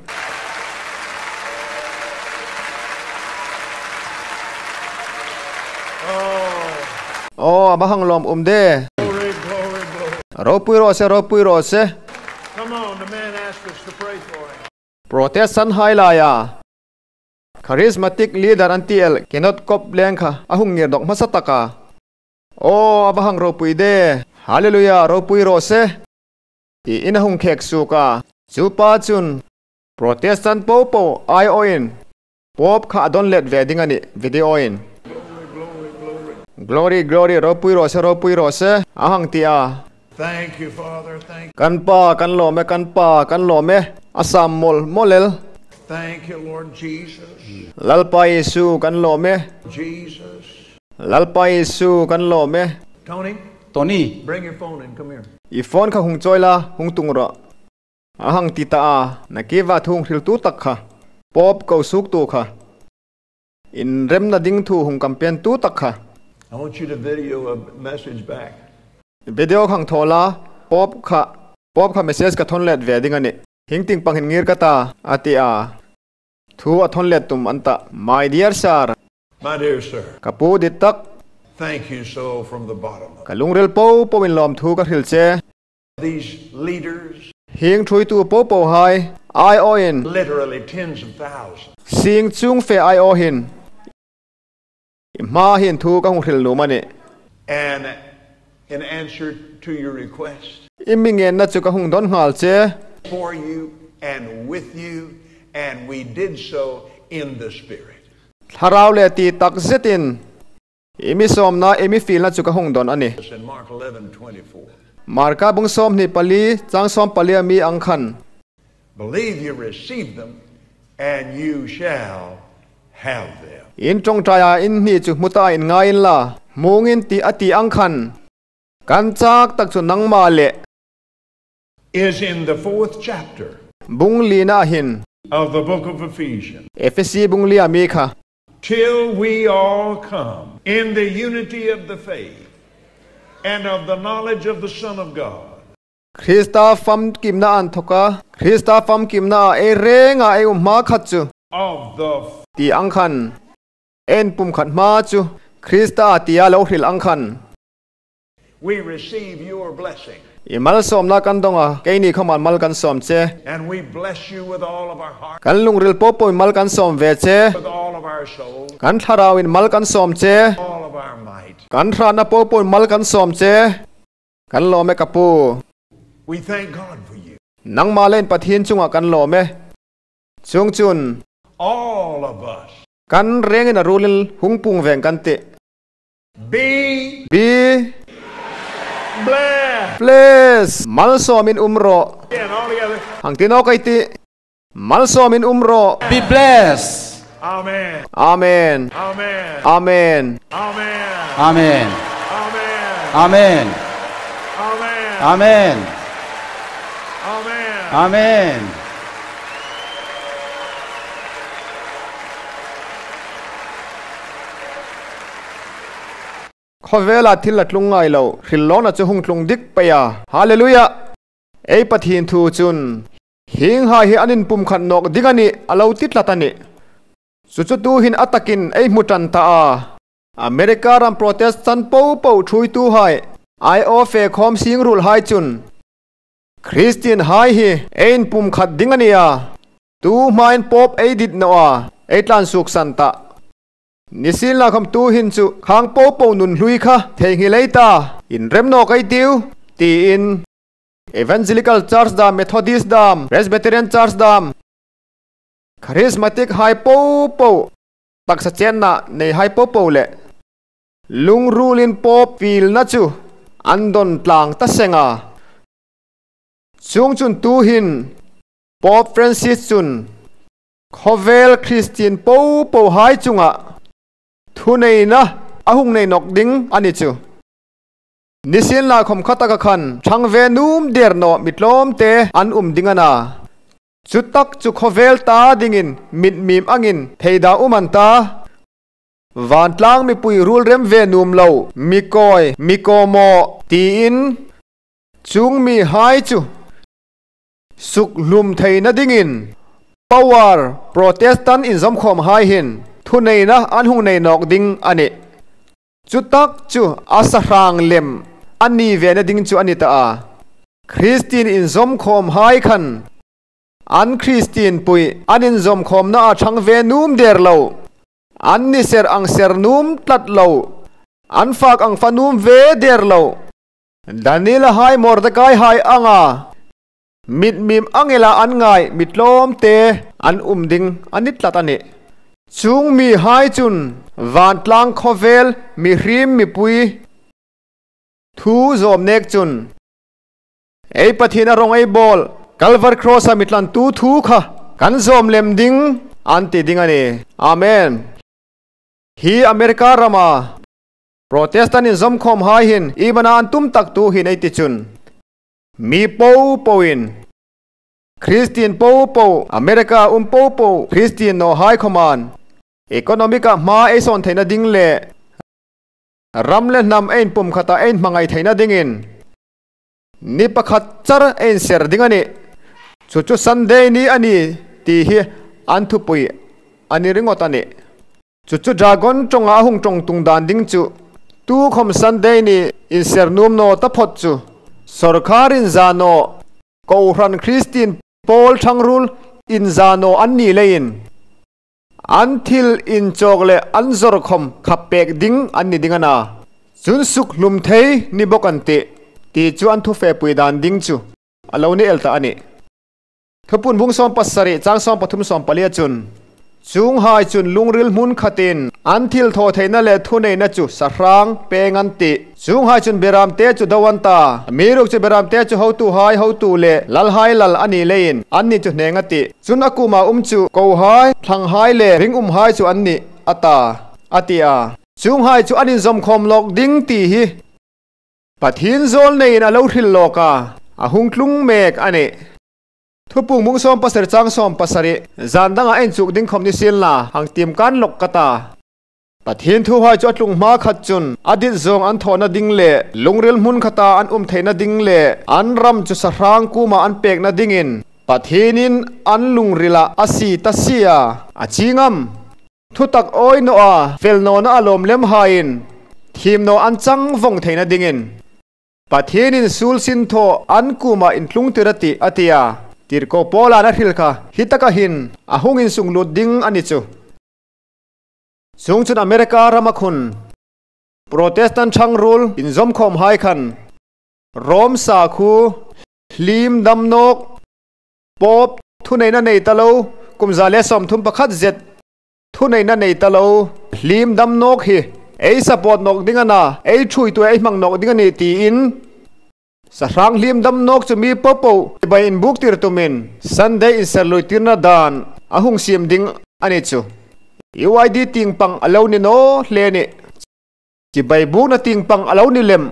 Aw, a va hang lawm um de. Ropui rawh se, ropui rawh se. Protestant hai laia Charismatic leader an ti el Kenneth Copeland kha a hung ngir dawk hmasa tak a. Aw, a va hang ropui de. Hallelujah, ropui rawh se. Tiin a hung khek suk a. Chu pa chun Protestant po po aiawhin Pope kha a dawn let ve ding a ni, video in. Glory glory ropui rawh se ropui rawh se a hang ti a. Kan pa kan lawm e kan pa kan lawm e a sam mawlh mawlh el. Lalpa Isu kan lawm e. Lalpa Isu kan lawm e. Tony. I phone kha hung chawi la, hung tung rawh. A hang ti ta a, Nakiva thu hung hril tu tak kha, Pope ko suk tu kha, inremna ding thu hung campaign tu tak kha. Video kha hung thaw la, Pope kha, Pope kha message ka thawn let ve ding a ni. Hing ting pang hin ngir ka ta, a ti a. Thu a thawn let tum an ta. My dear sir. My dear sir. Ka pu dit tak. Thank you so from the bottom of. Ka lungrel po po in lawm thu ka hril che. These leaders. Hing thuitu po po hai ai aw in. Literally tens of thousands. Sing chung fe ai aw hin. I hma hin thu ka hung hril num a ni. And in answer to your request. I mi ngenna chu ka hung dawn nghal che. For you and with you and we did so in the spirit. Thlarau leh ti tak zetin i mi sawmna i mi filna chu ka hung dawn a ni. Marka bung 24 chang 14 a mi ang khan. Believe you receive them and you shall have them. In tawngtai ah in hni chu hmu ta in ngai in la hmungin tih a tih ang khan kan chak tak chu nangmah leh. Is in the fourth chapter. Bung lina hin. Of the book of Ephesians. Efesi bung lia mi kha. Till we all come in the unity of the faith and of the knowledge of the Son of God. Krista famkimna an thawk a, Krista famkimna ah ei reng ah ei um hma khat chu. Of the. Ti ang khan en pum khat hma chu Krista tia lo hrilh ang khan. We receive your blessing. I malsawmna kan dawng a, keini khawman mal kan sawm che. And we bless you with all of our heart. Kan lungril pawh pawhin mal kan sawm ve che. With all of our soul. Kan thlarauin mal kan sawm che. All of our might. Kan hranna pawh pawhin mal kan sawm che. Kan lawm e ka pu. We thank God for you. Nangmah lane Pathian chungah kan lawm e. Chung chun. All of us. Kan rengin a rulin hungpung veng kan tih. Be. Be. Bless. Bless. Malsawmin um rawh. Again, all together. Hang tin aw kai ti. Malsawmin um rawh. Be blessed. Amen. Amen. Amen. Amen. Amen. Amen. Amen. Amen. Amen. Amen. Amen. Amen. Khawvela thil a tlung ngai lo, hrilhlawna chu hung tlung dik paih a. Hallelujah! Ei Pathian thu chun hing hai hi an inpum khat nawk ding a nih a lo ti tlat a ni. Chu chu tu hin a takin ei hmu tan ta a. America ram Protestant po po thui tu hai ai aw fe khawm sing rul hai chun Christian hai hi ei inpum khat ding a ni a, tu hmain Pope ei dit nawh a, ei tlan suk san ta. Nisil na kham tu hin chu khang po po nun hlui kha theihnghilh ei ta, inrem nawk ei tiu, tiin Evangelical Church dam, Methodist dam, Presbyterian Church dam, Charismatic hai po po, taksa chenna nei hai po po leh lungrulin Pope filna chu an dawn tlang ta seng a. Chung chun tu hin Pope Francis chun Khawvel Kristian po po hai chungah thuneina a hung nei nawk ding a ni chu. Nisin la khawm kha taka khan thang ve num der nawh mitlawm te an um ding a na. Chu tak chu khawvel ta dingin mit mim angin theida um an ta. Vantlang mipui rul rem ve num lo mikawi mikawmawh tiin chung mi hai chu suk hlum theihna dingin power Protestant inzawmkhawm hai hin thuneihna an hung nei nawk ding a ni. Chu tak chu a sahrang lem a ni vena ding chu a ni ta a. Christian inzawmkhawm hai khan an Christian pui an inzawmkhawmna a chang ve num der lo, an ni ser ang ser num tlat lo, an fak ang fa num ve der lo. Daniel hai Mordecai hai anga mit mim angela an ngai mitlawm te an um ding a ni tlat a ni. Chung mi hai chun vantlang khawvel mi hrim mipui thu zawm nek chun ei Pathian a rawng ei bawl Calvary Cross a mitlan tu thu kha kan zawm lem ding an ti ding a ni. Amen. Hi America rama Protestant in zawmkhawm hai hin ibana an tum tak tu hin ei ti chun mi po po-in Christian po po America um po po Christian no hai khawman economic ah hma ei sawn theihna ding leh ram le hnam a inpum khatah a inhmangaih theihna dingin ni pakhat char a inser ding a ni. Chu chu Sunday ni a ni tih hi an thupui a ni ringawt a ni. Chu chu dragon tawngah a hung tawng tung dan ding chu tu khawm Sunday ni inser num naw ta phawt chu sorkar inzanaw Kohhran Christian pawl thangrul inzanaw an nih leiin an thil inchawk leh an zawrkhawm khap pek ding an ni ding a na. Chun suk hlum thei ni bawk an tih tih chu an thufe pui dan ding chu a lo ni el ta a ni. Thupun bung 17 chang 13 14 a chun. Chung hai chun lungril hmun khatin an thil thaw theihna leh thuneihna chu sahrang peng an tih. Chung hai chun beram te chu do an ta. Miruk chu beram te chu hotu hai hotu leh lal hai lal a nih leiin an ni chu hneng a tih. Chun a kumah um chu ko hai, thlang hai leh ring um hai chu an nih a ta a ti a. Chung hai chu an inzawmkhawm lawk ding tih hi Pathian zawl neiin a lo hrilh lawk a, a hung tlung mek a ni. Thupung mung 17 chang 17 zan dangah a inchuk ding khawm ni sil na hang tim kan lawk ka ta. Pathian thu hai chu a tlung hma khat chun a dit zawng an thawhna ding leh lungril hmun khata an um theihna ding leh an ram chu sahrang kumah an pekna dingin Pathianin an lungrilah a si ta sia a chingam. Thutak awi nawh a fel nawhna a lawm lem haiin thim nawh an chang vawng theihna dingin Pathianin sul sin thaw an kumah intlung tir a tih a ti a, tirhkoh Paula'n a hrilh kha hi taka hin a hung insung lut ding a ni chu. Chung chun America rama khun Protestant thangrul inzawmkhawm hai khan Rome sakhu hlim damnawk Pope thuneihna nei ta lo kum 131 zet thuneihna nei ta lo hlim damnawk hi ei support nawk ding a na, ei thui tu ei hmang nawk ding a ni tiin Sahrang hlim dam nawk chu mi paoh paoh chibai in buk tir tumin Sunday inser lui tirna dan a hung siam ding a ni chu. UID ting pang a lo ni naw hle ni. Chibai bukna ting pang a lo ni lem.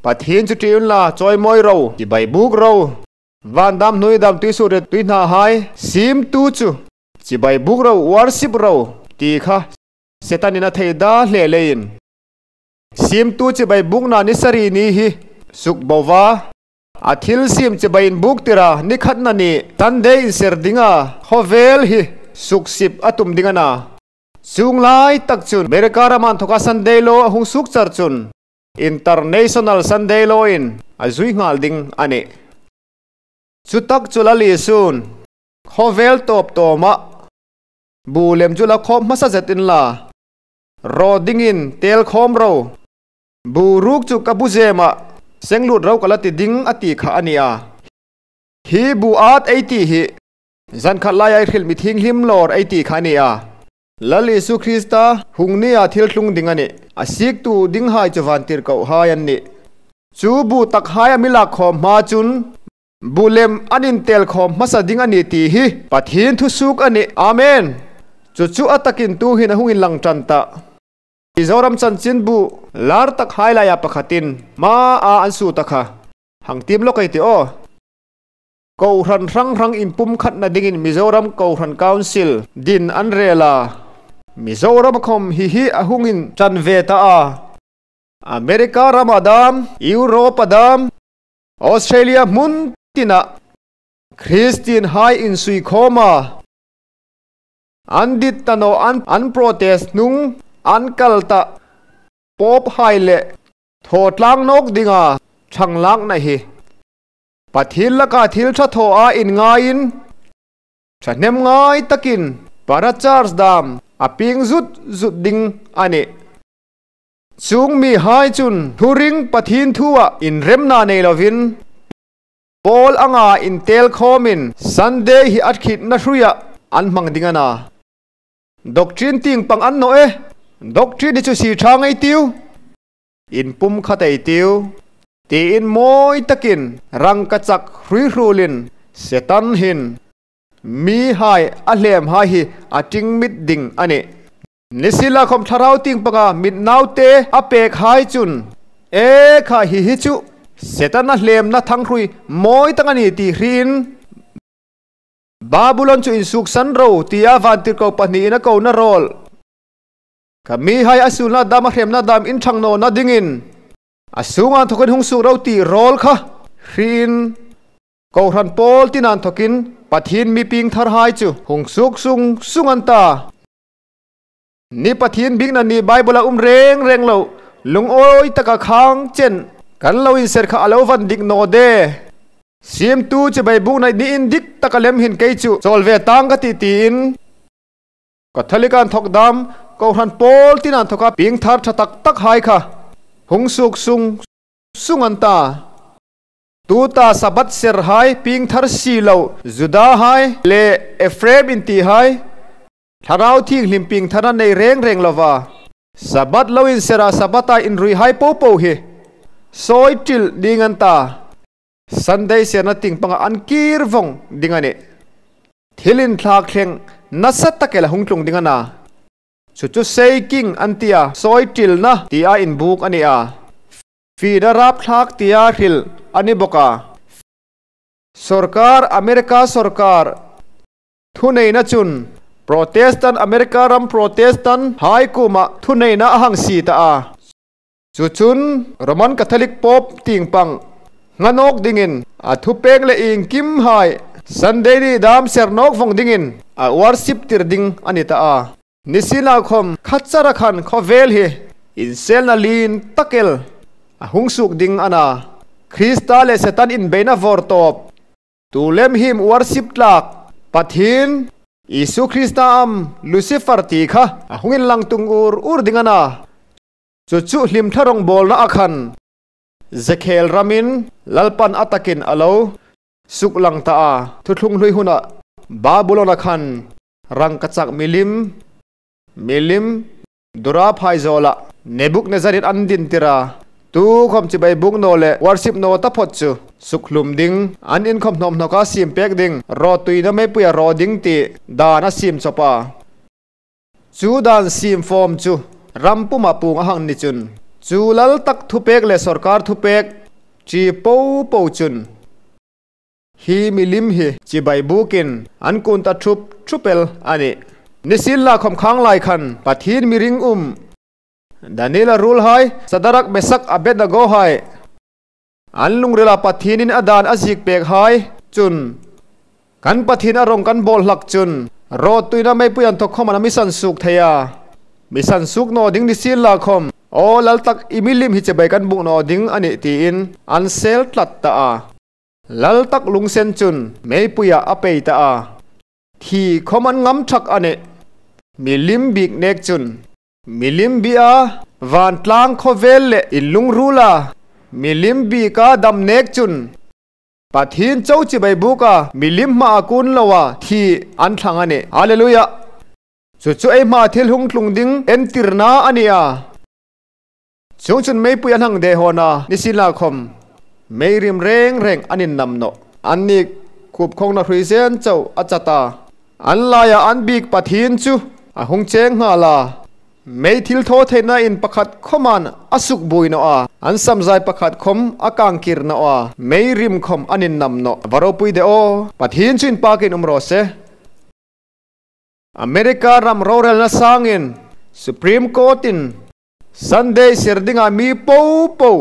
Pathian chu ṭiun la chawimawi ro, chibai buk ro. Van dam hnui dam tui suh ret tui hna hai sim tu chu chibai buk ro, worship ro ti kha Satan in a thei da hle leiin. Sim tu chibai bukna ni sarih ni hi suk bo va. A thil sim chibai in buk tira ni khatna ni Sunday in ser dinga khawvel hi suk sip a tum ding a na. Chung lai tak chun America raman thawka Sunday law a hung suk char chun International Sunday law in a zui nghal ding a ni. Chu tak chu la li sun khawvel tawp tawmah bu lem chu la khawp hmasa zet in la raw dingin tel khawm ro bu ruk chu ka bu zemah senglut ro ka la ti ding a ti kha a ni a. Hi bu at ei tih hi zan khat lai ai hrilh mi thinghlim lawr ei tih kha a ni a. Lal Isu Krista hung nia thil thlung ding a ni. A siktu ding hai chu van tir koh hai an ni. Chu bu tak hai a mi lak khawm hma chun bu lem an intel khawm hmasa ding a ni tih hi Pathian thusuk a ni. Amen! Chu chu a takin tu hin a hung in lang tan ta. Mizoram chanchin bu lar tak hai laia pakhatin hma a an su ta kha. Hang tim lawk ei tih aw. Kohhran hrang hrang inpum khatna dingin Mizoram Kohhran Council din an rel a, Mizoram a khawm hi hi a hungin tan ve ta a. America ram a dam, Europe a dam, Australia hmun tinah Christian hai insui khawm a, an dit ta nawh an an protest hnung an kal ta pawp hai leh thaw tlang nawk dinga thang lakna hi. Pathian laka thil tha thaw a in ngaiin thahnem ngai takin para charge dam a ping zut zut ding a ni. Chung mi hai chun thuring Pathian thu ah inremna nei lovin Paul anga intel khawmin Sunday hi a thitna hruiah an hmang ding a na. Doctrine ting pang an nawh e, doctrine hi chu si tha ngei tiu. Inpum khat ei tiu. Tiin mawi takin rangka chak hrui hrulin Satan hin mi hai a hlem hai hi a ting mit ding a ni. Nisila khawm thlarau ting panga mit naute a pek hai chun e kha hi hi chu Satan a hlem na thang hrui mawi tak a ni tih hriin Babulon chu insuk san ro tia vantirhkoh pahnihin a ko na rawl. Ka mi hai a sulna dam a hremna dam in thang nawn a dingin a sungah thawkin hung suk ro tih rawl kha hriin Kohhran pawl tinan thawkin Pathian mi ping thar hai chu hung suk sung sung an ta. Ni Pathian bikna ni Bible a um reng reng lo lungawi taka khang chen kan lo inser kha a lo van dik naw de. Siamtu chu Baibuk naih niin dik taka lem hin kei chu chawl ve tang ka ti tiin Catholic an thawk dam, Kohhran pawl tin an thawk a, ping thar tha tak tak hai kha hung suk sung sung an ta. Tuta Sabbath ser hai, ping thar si lo Juda hai leh Ephraim in tih hai, thlarau thinghlim ping thar a nei reng reng lova. Sabbath lo in serah Sabbath-a inrui hai po po hi sawi ṭilh ding an ta. Sunday serna ting pangah an kir vawng ding a ni. Thil inthlak thleng nasa takel a hung tlung ding a na. Chu chu Shaking an ti a, sawi ṭilna tia inbuk a ni a. Fida rapthlak tia hrilh a ni bawk a. Sorkar, America sorkar thuneihna chun Protestant America ram Protestant hai kumah thuneihna a hang si ta a. Chu chun Roman Catholic Pope tingpang nganawk dingin a thupek leh engkim hai Sunday ni dam sernawk vawng dingin a worship tir ding a ni ta a. Nisina khawm khatchara khan khawvel hi inselna lin takel a hungsuk ding a na. Krista leh Satan inbeihna vawr tawp tu lem him worship tlak Pathian Isu Krista am Lucifer tih kha a hungin lang tung ur ur ding a na. Chu chu hlimthla rawngbawlna a khan Zekhel ramin Lalpan a takin a lo suk lang ta a. Thuthlung hlui hunah Babulon a khan rangkachak milim, milim, dura phai zawlah Nebuchadnezzar-in an din tir a. Tu khom chibai buk no le worship no ta phot chu suk hlum ding an in khom hnom hnoka sim pek ding ro tui na mei puia ro ding ti dan a sim chopa chu dan sim form chu rampuma pung a hang ni chun chu lal tak thu pek le sarkar thu pek chi po po chun hi milim hi chibai bukin an kun ta thup thupel ani nisil la khom khang lai khan pathin miring Daniela rul hai Sadarak Mesak Abednego hai an lungrela pathinin adan azik pek hai chun kan pathin arong kan bol hlak chun ro tuina mai puyan thok khom ana misan suk theya misan suk no ding nisil la khom o lal tak imilim hi chebai kan buk no ding ani ti in an sel tlat ta a lal tak lungsen chun mei puya apei ta a thi khoman ngam thak ane milim bik nek chun milim bia van tlang khovel le ilung rula milim bi ka dam nek chun pathin chau chi bai buka milim ma akun lawa thi an thlang ane hallelujah chu chu ei ma thil hung tlung ding entirna ania chung chun mei pui an hang de hona nisila khom mei rim reng reng anin namno anni khup khong na hruisen chau achata an laya an bik pathin chu a hung cheng nga la mei thil tho theina in pakhat khoman asuk buino a an samzai pakhat khom akang kir na a mei rim khom anin namno varopui de o pathin chin pakin umro se America ram rorel na sangin Supreme Court in Sunday sirdinga mi po po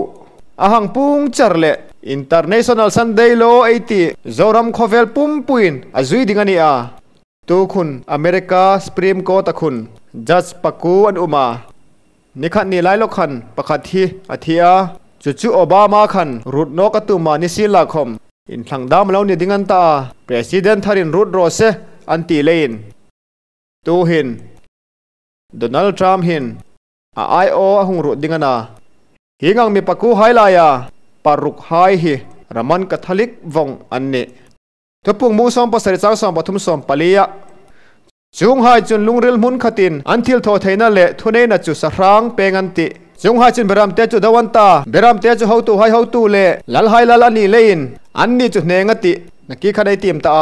ahang pung charle International Sunday Law 80 Zoram khovel pumpuin azui dingani a tu khun America Supreme Court akhun Judge paku an uma nikhat ni lailo khan pakhat hi athia chu chu Obama khan rut no ka tuma ni sila khom in thlangdam lo ni dingan ta President tharin rut ro se anti lein tu hin Donald Trump hin a IO ahung ru dingana hingang mi paku hailaya paruk hai hi Raman Catholic vong anne thupung mu som pasari chang som pathum som palia chung hai chun lungril mun khatin anthil tho theina le thunei na chu sahrang pengan ti chung hai chun beram te chu dawanta beram te chu hotu hai hotu le lal hai lal ani lein anni chu hnenga ti naki khanai tim ta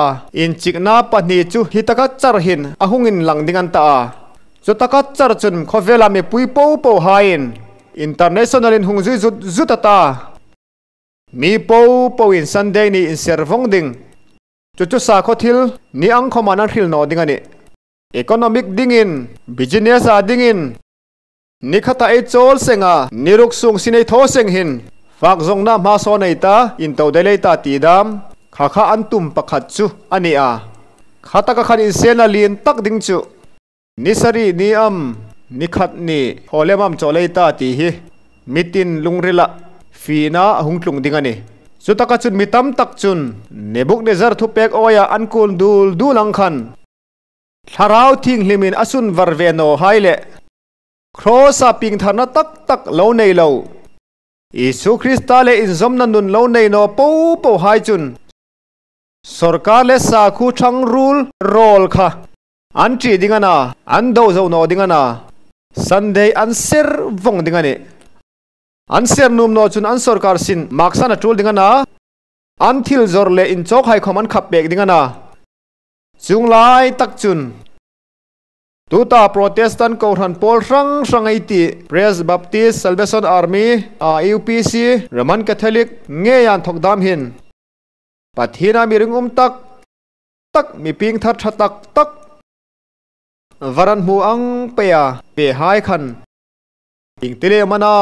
in chikna pahni chu hitaka charhin ahungin langdingan ta chu taka char chun khovela mi pui po po hain international in hungzui zut zutata mi po po in Sunday ni in servong ding chu chu sa kho thil ni ang khoman an hril no ding ani economic dingin business a dingin nikhata e chol senga niruk sung sinei tho seng hin fak zong na ma so nei ta in to delei ta ti dam kha kha an tum pakhat chu ani a khata ka khan in sena lin tak ding chu nisari ni am nikhat ni holemam cholei ta ti hi mitin lungrila fina hungtlung ding ani chutaka chun mitam tak chun nebuk nezar thupek oya ankul dul dulang khan tharau thing hlimin asun varveno haile krosa ping thana tak tak lo nei lo Isu Krista le inzom na nun lo nei no po po hai chun sarkar le sa khu thang rul rol kha an chi dingana an do zo no dingana Sunday an ser vong dingani an ser num no chun an sarkar sin maksana tul dingana an thil zor le in chok hai khom an khap pek dingana chung lai tak chun tuta Protestant ko ran pol rang rang ai ti Press Baptist Salvation Army a UPC Roman Catholic nge yan thokdam hin pathina miring tak tak mi ping thar tha tak tak varan mu ang peya pe hai khan ing tile mana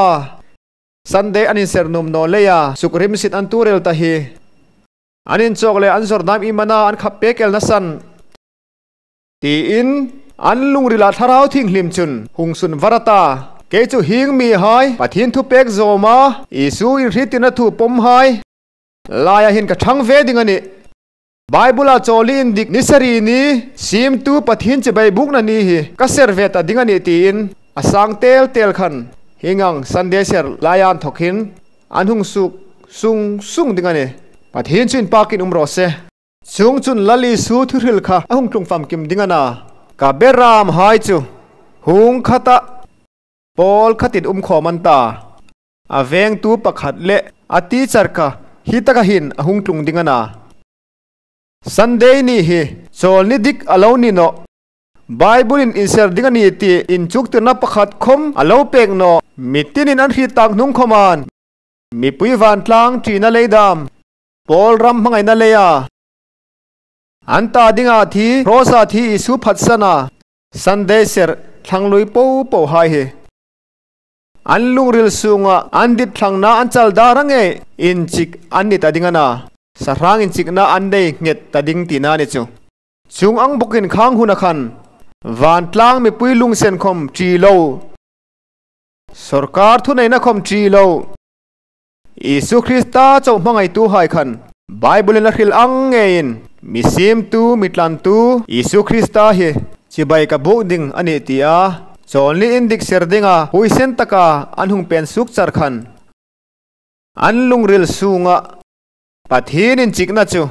Sunday anin sernum no leya sukrim sit an turel ta hi anin chok le an zordam imana an khap pekel na san ti in an lungrila tharau thing hlim chun hungsun varata ke chu hing mi hai pathin thu pek zoma isu in hritina thu pom hai laya hin ka thang ve ding ani Bible a choli in dik nisari ni sim tu pathin che bai buk na ni hi ka serve ta ding ani ti in asang tel tel khan hingang Sunday ser layan thokhin an hung suk sung sung ding ani pathin chun pakin umro se chung chun lali su thuril kha ahung tlung fam kim dingana ka beram hai chu hung khata pol khatin khoman ta. A veng tu pakhat le a teacher kha hi taka hin a hung tlung ding ana. Sunday ni hi chawl ni dik alo ni no. Bible in inser ding ani ti in chuk tirna pakhat khom alo pek no. Mitinin an hri tak nung khoman. Mi pui van tlang tina leidam. Paul ram mangai na leya. Anta dinga thi rosa thi isu phatsana. Sunday ser thanglui po po hai he. An lungril sunga an dit thangna an chal darange in chik an ni ta dingana. Sarang in chik na an dei nget ta ding ti na ni chu. Chung ang bukin khang huna khan. Van tlang mi pui lung sen khom chi lo. Sarkar thu nei na khom chi lo. Isu Krista chau mangai tu hai khan. Bible in la hril ang ngein. Mi sim tu mitlan tu Isu Krista hi chibai ka buk ding ani tia. Chonli indik serdinga huisen taka anhung pen suk char khan. An lungril sunga pathin in chikna chu.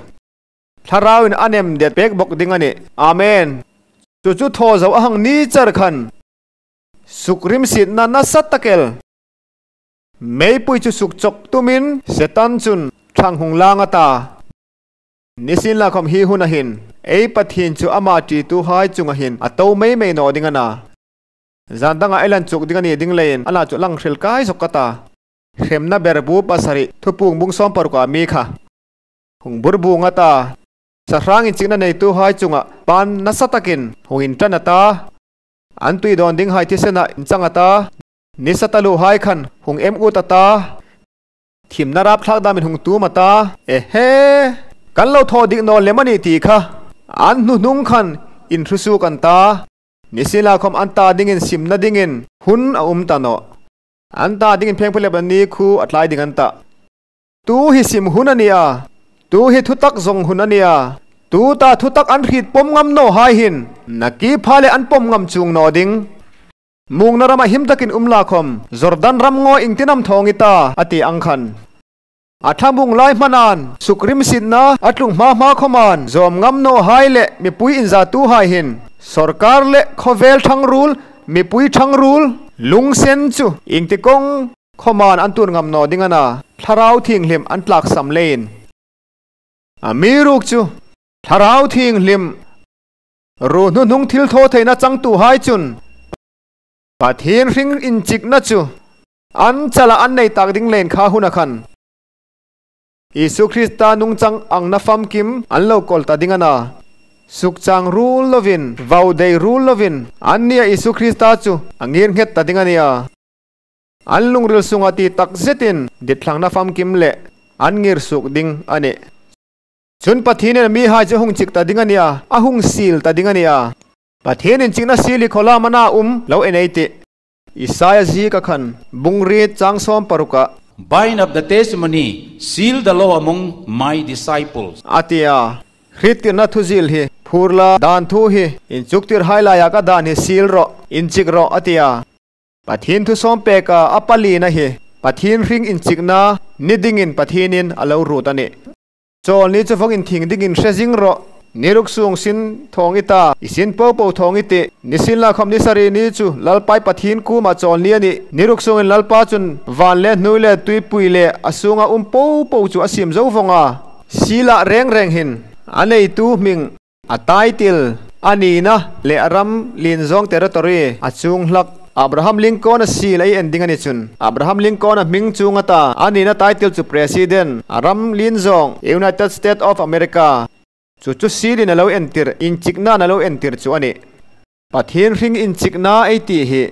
Tharawin anem det pek bok ding ani. Amen. Chu chu tho zo ahang ni char khan. Sukrim sit na na sat takel. Mei pui chu suk chok tumin setan chun thang hung langa ta. Nisin la khom hi hun a hin. Ei pathin chu ama ti tu hai chunga hin. A to mei mei no ding ana. Zandanga elan chuk ding ani ding lein ala chu lang hril kai sok kata. Hremna berbu pasari thupung bung som par ka mi kha. Hung burbu nga ta. Sarang in chingna nei tu hai chunga pan nasatakin hungin tanata. An tui don ding hai thisena in changata. Nisatalu hai khan hung em u tata. Thimna rap thak damin hung tu mata. E he kan lo tho dik no lemani ti kha. An nu nung khan in thusu kan ta. Nisila khom anta dingin simna dingin hun a um ta no. Anta dingin pheng phele bani khu atlai ding anta. Tu hi sim hun ania. Tu hi thutak zong hun ania. Tu ta thutak an hrit pom ngam no hai hin. Naki phale an pom ngam chung no ding. Mung na rama him takin umla khom. Jordan ram ngo ingtinam thongita ati angkhan. Athamung lai manan sukrim sinna atlung ma ma khoman zom ngam no hai le mi pui in za tu hai hin. Sarkar le khovel thang rul mi pui thang rul lung sen chu ingtikong khoman antun ngam no dingana tharau thing hlim an tlak sam lein. Amiruk chu tharau thing hlim ru nu nung thil tho theina chang tu hai chun pathin ring in chik na chu an chala an nei tak ding len kha huna khan. Isu Krista nung chang ang na fam kim an lo kol ta dingana. Suk chang rul lovin vau dei rul lovin ania Isu Krista chu angir nget ta dingania. An lungril sunga ti tak zetin ditlang na fam kim le an ngir suk ding ane. Chun pathin mi ha chu hung chik ta dingania a hung sil ta dingania. Pathin in chikna sili khola mana lo enei ti. Isaiah ji ka khan bungri chang som paruka. Bind up the testimony, seal the law among my disciples. Atia hritir na thuzil hi phurla dan thu hi in chuktir haila ya ka dan hi seal ro in chik ro atia. Pathin thu som pe ka apali na hi pathin ring in chikna niding in pathinin alo ru ta ni. Chol ni chufong in thing ding in hrejing ro niruk sung sin thong ita isin po po thong ite nisin la khom ni sari ni chu lalpai pathin ku ma chol ni ani niruk sung in lalpa chun van le nu le tui pui le asunga po po chu asim zo vonga sila reng reng hin anei tu ming a title ani na le aram lin zong territory achung hlak Abraham Lincoln a sil ai ending ani chun Abraham Lincoln a ming chunga ta ani na title chu president aram lin zong United States of America chu chu silin alo entir in chikna na lo entir chu ani pathin ring in chikna ai ti hi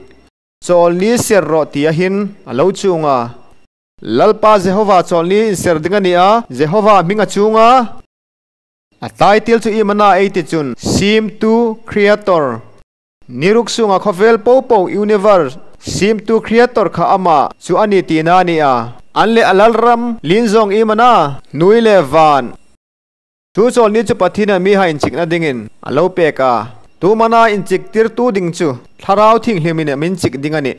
chol ni ser ro ti a hin alo chunga lalpa Jehovah chol ni in ser ding ani a Jehovah minga chunga a title chu imana ai ti chun sim to creator niruk sunga khovel po po universe sim to creator kha ama chu ani ti na ni a anle alalram linzong imana nuile van chu chol ni chu pathina mi ha in chikna dingin alo pe ka tu mana in chik tir tu ding chu tharau thing hlimine min chik dingani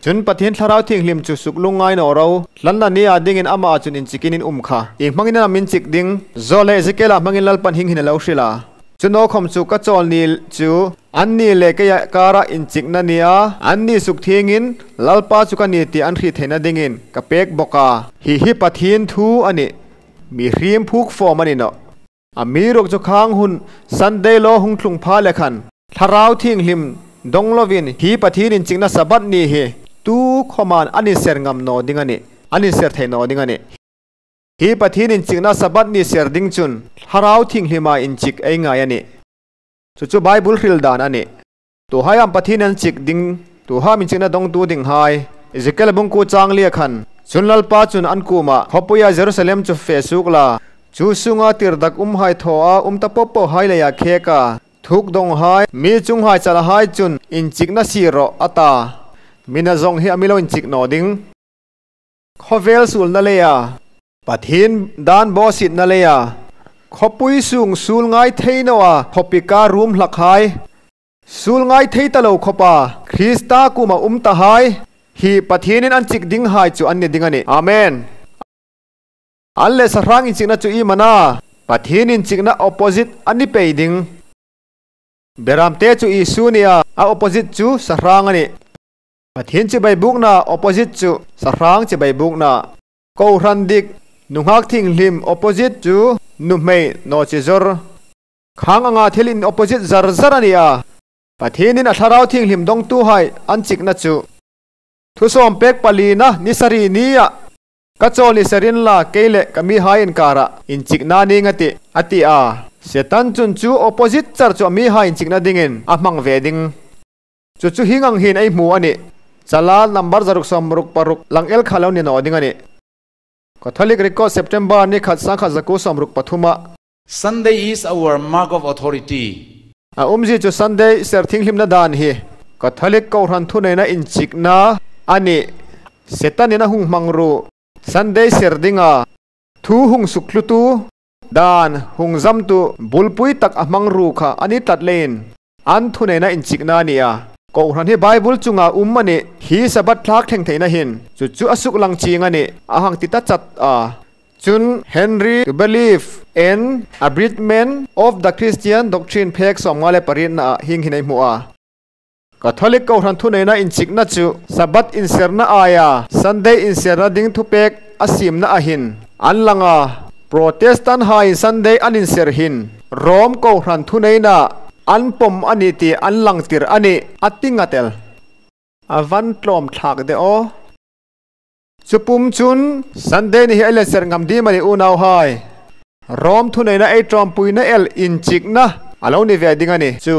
chun pathin tharau thing hlim chu suklungai no ro lanna ni a dingin ama chun in chikin in umkha i mangina min chik ding zole zikela mangin lalpan hing hin lo hrila chuno khom chu ka chol nil chu An ni leh keia kara inchikna nia, an ni suk thingin Lalpa chu ka ni tih an hri theihna dingin ka pek bawk a. Hi hi Pathian thu a ni. Mi hrim phuk form a ni nawh. A mi ruk chu khang hun Sunday law hung thlung pha le khan Thlarau Thinghlim dawng lovin hi Pathian inchikna Sabbath ni hi tu khawman an inser ngam nawh ding a ni, an inser thei nawh ding a ni. Hi Pathian inchikna Sabbath ni ser ding chun Thlarau Thinghlimah inchik ei ngai a ni. Chu chu Bible hril dan a ni. Tuhaiam Pathian an chik ding, Tuham inchikna dawngtu ding hai. Ezekiel bungku chang lia khan, Chun Lalpa chun an kumah khawpuia Jerusalem chu feh suk la, chu sunga tir dak um hai thaw a um ta pawp pawh hai leiah khek a, thuk dawng hai, mi chung hai chal hai chun inchikna si rawh a ta. Mina zawng hi a mi lo inchik nawh ding. Khawvel sulna leia Pathian dan bawhsitna leia khawpui sung sul ngai thei noa khawpika rum hlak hai, sul ngai thei ta lo khawpa Krista kuma um ta hai hi Pathianin an chik ding hai chu an ni ding a ni. Amen. An leh sahrang inchikna chu i man a, Pathian inchikna opposite a ni pei ding. Beramte chu Isu nia, a opposite chu sahrang a ni. Pathian chibai bukna opposite chu sahrang chibai bukna. Kohhran dik nu nghak thinghlim opposite chu nu hmei nawhchi zawr. Khang anga thil in opposite zar zar a ni a. Pathianin a thlarau thinghlim dawngtu hai an chikna chu. Thusawm pek palina ni sarih nia ka chawl ni sarin la kei leh ka mi hai inkarah inchikna ni nga tih a ti a. Setan chun chu opposite char chu a mi hai inchikna dingin a hmang ve ding. Chu chu hing ang hin ei hmu a ni. Chala number 666 lang el kha lo ni nawh ding a ni. Catholic Record September ni khat 1963 ah. Sunday is our mark of authority. A awmzia chu Sunday ser thinghlimna dan hi Catholic Kohhran thuneihna inchikna a ni. Setanin a hung hmang ru. Sunday ser dinga thu hung suk hlutu dan hung zamtu bulpui tak a hmang ru kha a ni tlat leiin an thuneihna inchikna a ni a. Kohhran hi Bible chunga um a ni. Hi Sabbath thlak thleng theihna hin chu chu a suk lang ching a ni. A hang ti ta chat a. Chun Henry to believe in abridgment of the Christian doctrine phek 58 na ah hing hin ei hmuh a. Catholic Kohhran thuneihna inchikna chu Sabbath inserna aia Sunday inserna ding thupek a simna ahin an lang a. Protestant hain Sunday an inser hin Rome Kohhran thuneihna an pawm a ni tih an langtir a ni a ti ngatel. A van tlawm thlak deuh aw. Chu pum chun Sunday ni hi a lenser ngam dim a ni unau hai. Rome thuneihna ei tawmpuina el inchikna a lo ni ve ding a ni chu.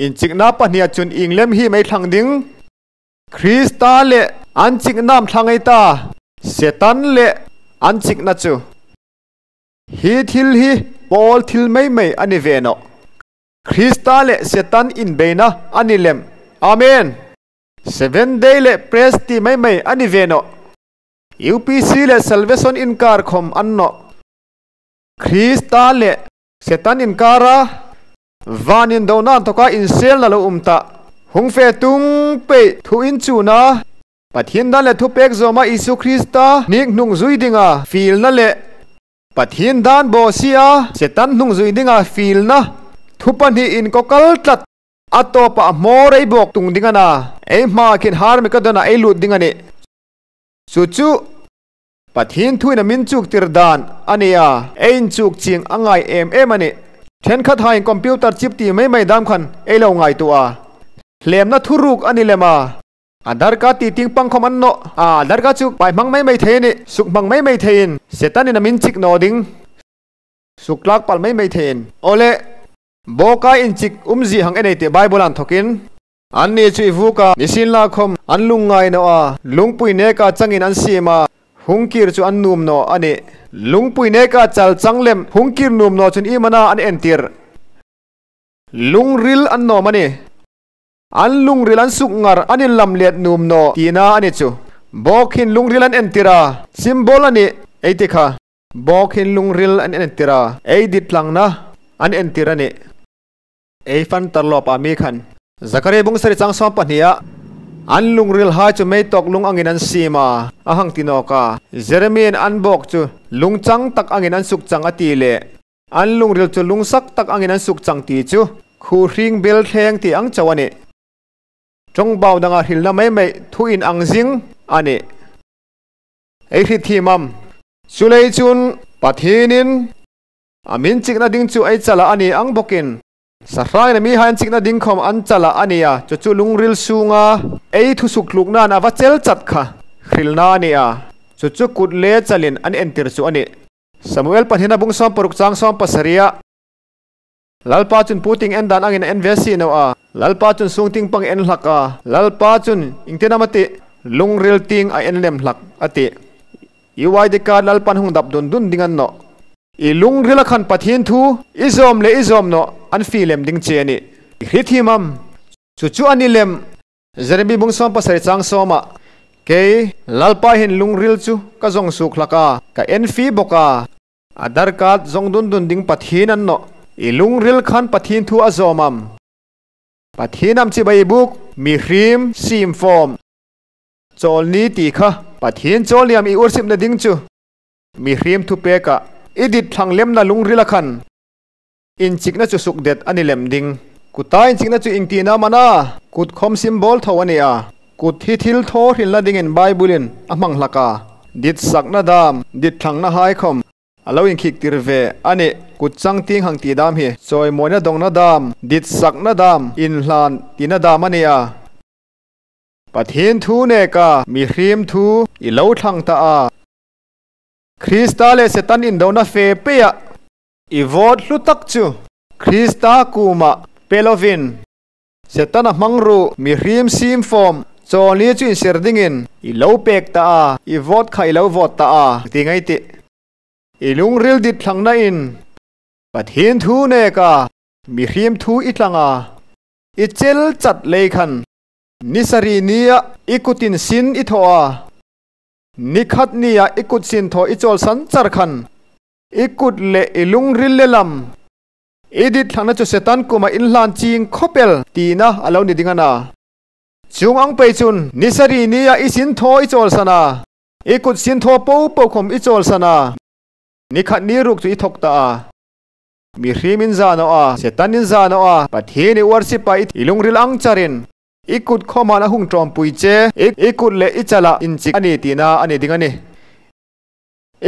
Inchikna pahniha chun inglem hi mai thlang ding. Krista leh an chiknam thlang ei ta, Setan leh an chikna chu. Hi thil hi Paul thil mai mai a ni ve nawh. Krista leh Setan inbeina a ni lem. Amen! Seven Day leh Press ti mai mai a ni ve nawh. UPC leh Salvation inkar khawm an nawh. Krista leh Setan inkara Van in do nan tawka inselna lo um ta. Hung fe tung peih thu in chuna. Pathian dan leh thupek zawma Isu Krista hnik hnung zui dinga filna leh Pathian dan bawh sia Setan hnung zui dinga filna thu pahnih in kaw kal tlat a tawpah hmawr ei bawk tung ding a na. Ei hma khin har Mikadona ei lut ding a ni. Chu chu Pathian thuin a min chuk tir dan a ni a, ei inchuk ching a ngai em em a ni. Thenkhat hain computer chip ti mai mai dam khan ei lo ngai tuah a, hlemna thuruk a ni lem a. A darka ti ting pang khawm an nawh a, a darka chu pai hmang mai mai thei a ni, suk hmang mai mai theiin Setanin a min chik nawh ding, suk tlak palh mai mai theiin. Awle, bawka inchik umzi hang enei tih Bible an thawkin. An ni chu i vuk a, nisin la khawm an lung ngai nawh a, lungpui neka changin an sim a, hungkir chu an num nawh a ni. Lungpui neka chal chang lem hungkir num nawh chun i mana an entir. Lungril an nawm a ni. An lungril an suk ngar an inlam let num nawh tihna a ni chu. Bawkhin lungril an entir a, symbol a ni ei ti kha. Bawkhin lungril an entir a, ei dit tlangna an entir a ni. Ei fan tarlawp ah mi khan. Zakaria bung sari chang 12 ah an lungril hai chu mei tawk lung angin an sim a, a hang ti nawk a. Jeremian an bawk chu lung chang tak angin an suk chang a ti leh an lungril chu lung sak tak angin an suk chang ti chu Khu hring bel thleng ti ang chauh a ni. Tawng bau danga hrilna mai mai thu in ang zing a ni. Ei hri thi mam. Chulei chun Pathinin a min chikna ding chu ei chala a ni ang bawkin Sahrangin a mi hai an chikna ding khawm an chala a ni a, chu chu lungril sunga ei thusuk tluk nan a va chel chat kha hrilna a ni a, chu chu kut leh chalin an entir chu a ni. Samuel pahnihna bung 60 chang 70 ah Lalpa chun pu ting en dan angin a en ve si no a, Lalpa chun sung ting pang en hlak a, Lalpa chun ingtin am a ti, lungril ting a en lem hlak a ti. UYD card Lalpan hung dap dun dun ding an nawh. I lungril a khan Pathian thu i zawm leh i zawm nawh an fi lem ding che a ni. I hri thim am. Chu chu a ni lem. Jeremy bung 17 chang sawmah, Kei, Lalpa hin lungril chu ka zawng suk hlak a, ka en fi bawk a. Aadhaar card zawng dun dun ding Pathian an nawh. I lungril khan Pathian thu a zawm am. Pathian am chibai buk, mi hrim, sim form. Chawlni tih kha Pathian chawlniam i ursipna ding chu mi hrim thu pekah i dit thlang lemna lungril a khan inchikna chu suk det a ni lem ding. Kuta inchikna chu ingtihna man a, kut khawm symbol tho a ni a, kut hi thil thaw hrilna dingin Bible-in a hmang hlak a, dit sakna dam, dit thlangna hai khawm a lo inkhik tir ve a ni. Kut chang ting hang tih dam hi chawimawina dawngna dam, dit sakna dam, inhlan tihna dam a ni a. Pathian thu neka mi hrim thu i lo thlang ta a. Krista leh Setan indona fe peia i vote hlu tak chu Krista kumah pe lovin Setana hmang ruh mi hrim sim fawm chawlni chu inser dingin i lo pek ta a, i vote kha i lo vote ta a ti ngai tih. I lungril dit thlangna in Pathian thu neka mi hrim thu i tlang a, i chel chat lei khan Ni sarih nia i kutin sin i thawh a, ni khat nia i kut sin thawh i chawlsan char khan i kut leh i lungril lehlam i dit thlangna chu Setan kuma inhlan ching khawpel tihna a lo ni ding a na. Chung ang pei chun ni sarih nia i sin thaw i chawlsan a, i kut sin thaw po po khawm i chawlsan a, ni khat ni ruk chu i thawk ta a. Mi hrim in zan awh a, Setan in zan awh a, Pathian i worship a i lungril ang charin I kut khawman a hung tawmpui che, i kut leh i chalah inchik a ni tihna a ni ding a ni.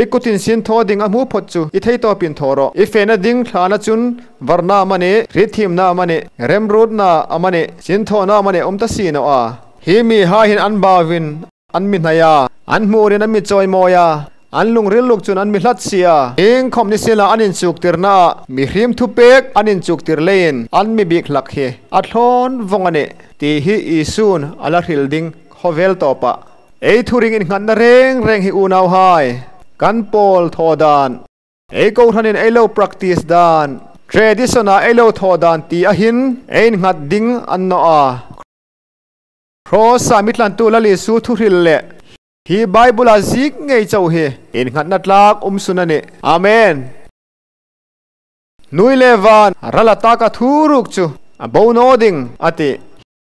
I kutin sin thaw ding a hmu phawt chu i thei tawpin thaw rawh. I fehna ding thlana chun varna a mani, hrithimna a mani, remrutna a mani, sin thawhna a mani awm ta si nawh a. Hi mi ha hin an bawin An mi hnaih a, an hmurin an mi chawimawi a, an lungrilluk chun an mi hlat si a. Eng khawm ni sila an inchuk tirna ah mi hrim thupek an inchuk tir leiin an mi bik hlak hi a thlawn vawng a ni tih hi Isu'n a la hril ding khawvel tawpah. Ei thuring innghatna reng reng hi unau hai kan pawl thaw dan, ei kohhranin ei lo practice dan, tradition ah ei lo thaw dan tih ahin ei innghat ding an nawh a. Kross-a mitlantu Lal Isu thuhril leh hi Bible-a zik ngei chauh hi innghatna tlak um sun a ni. Amen. Nui leh van ral a taka thu ruk chu a bo naw ding a ti.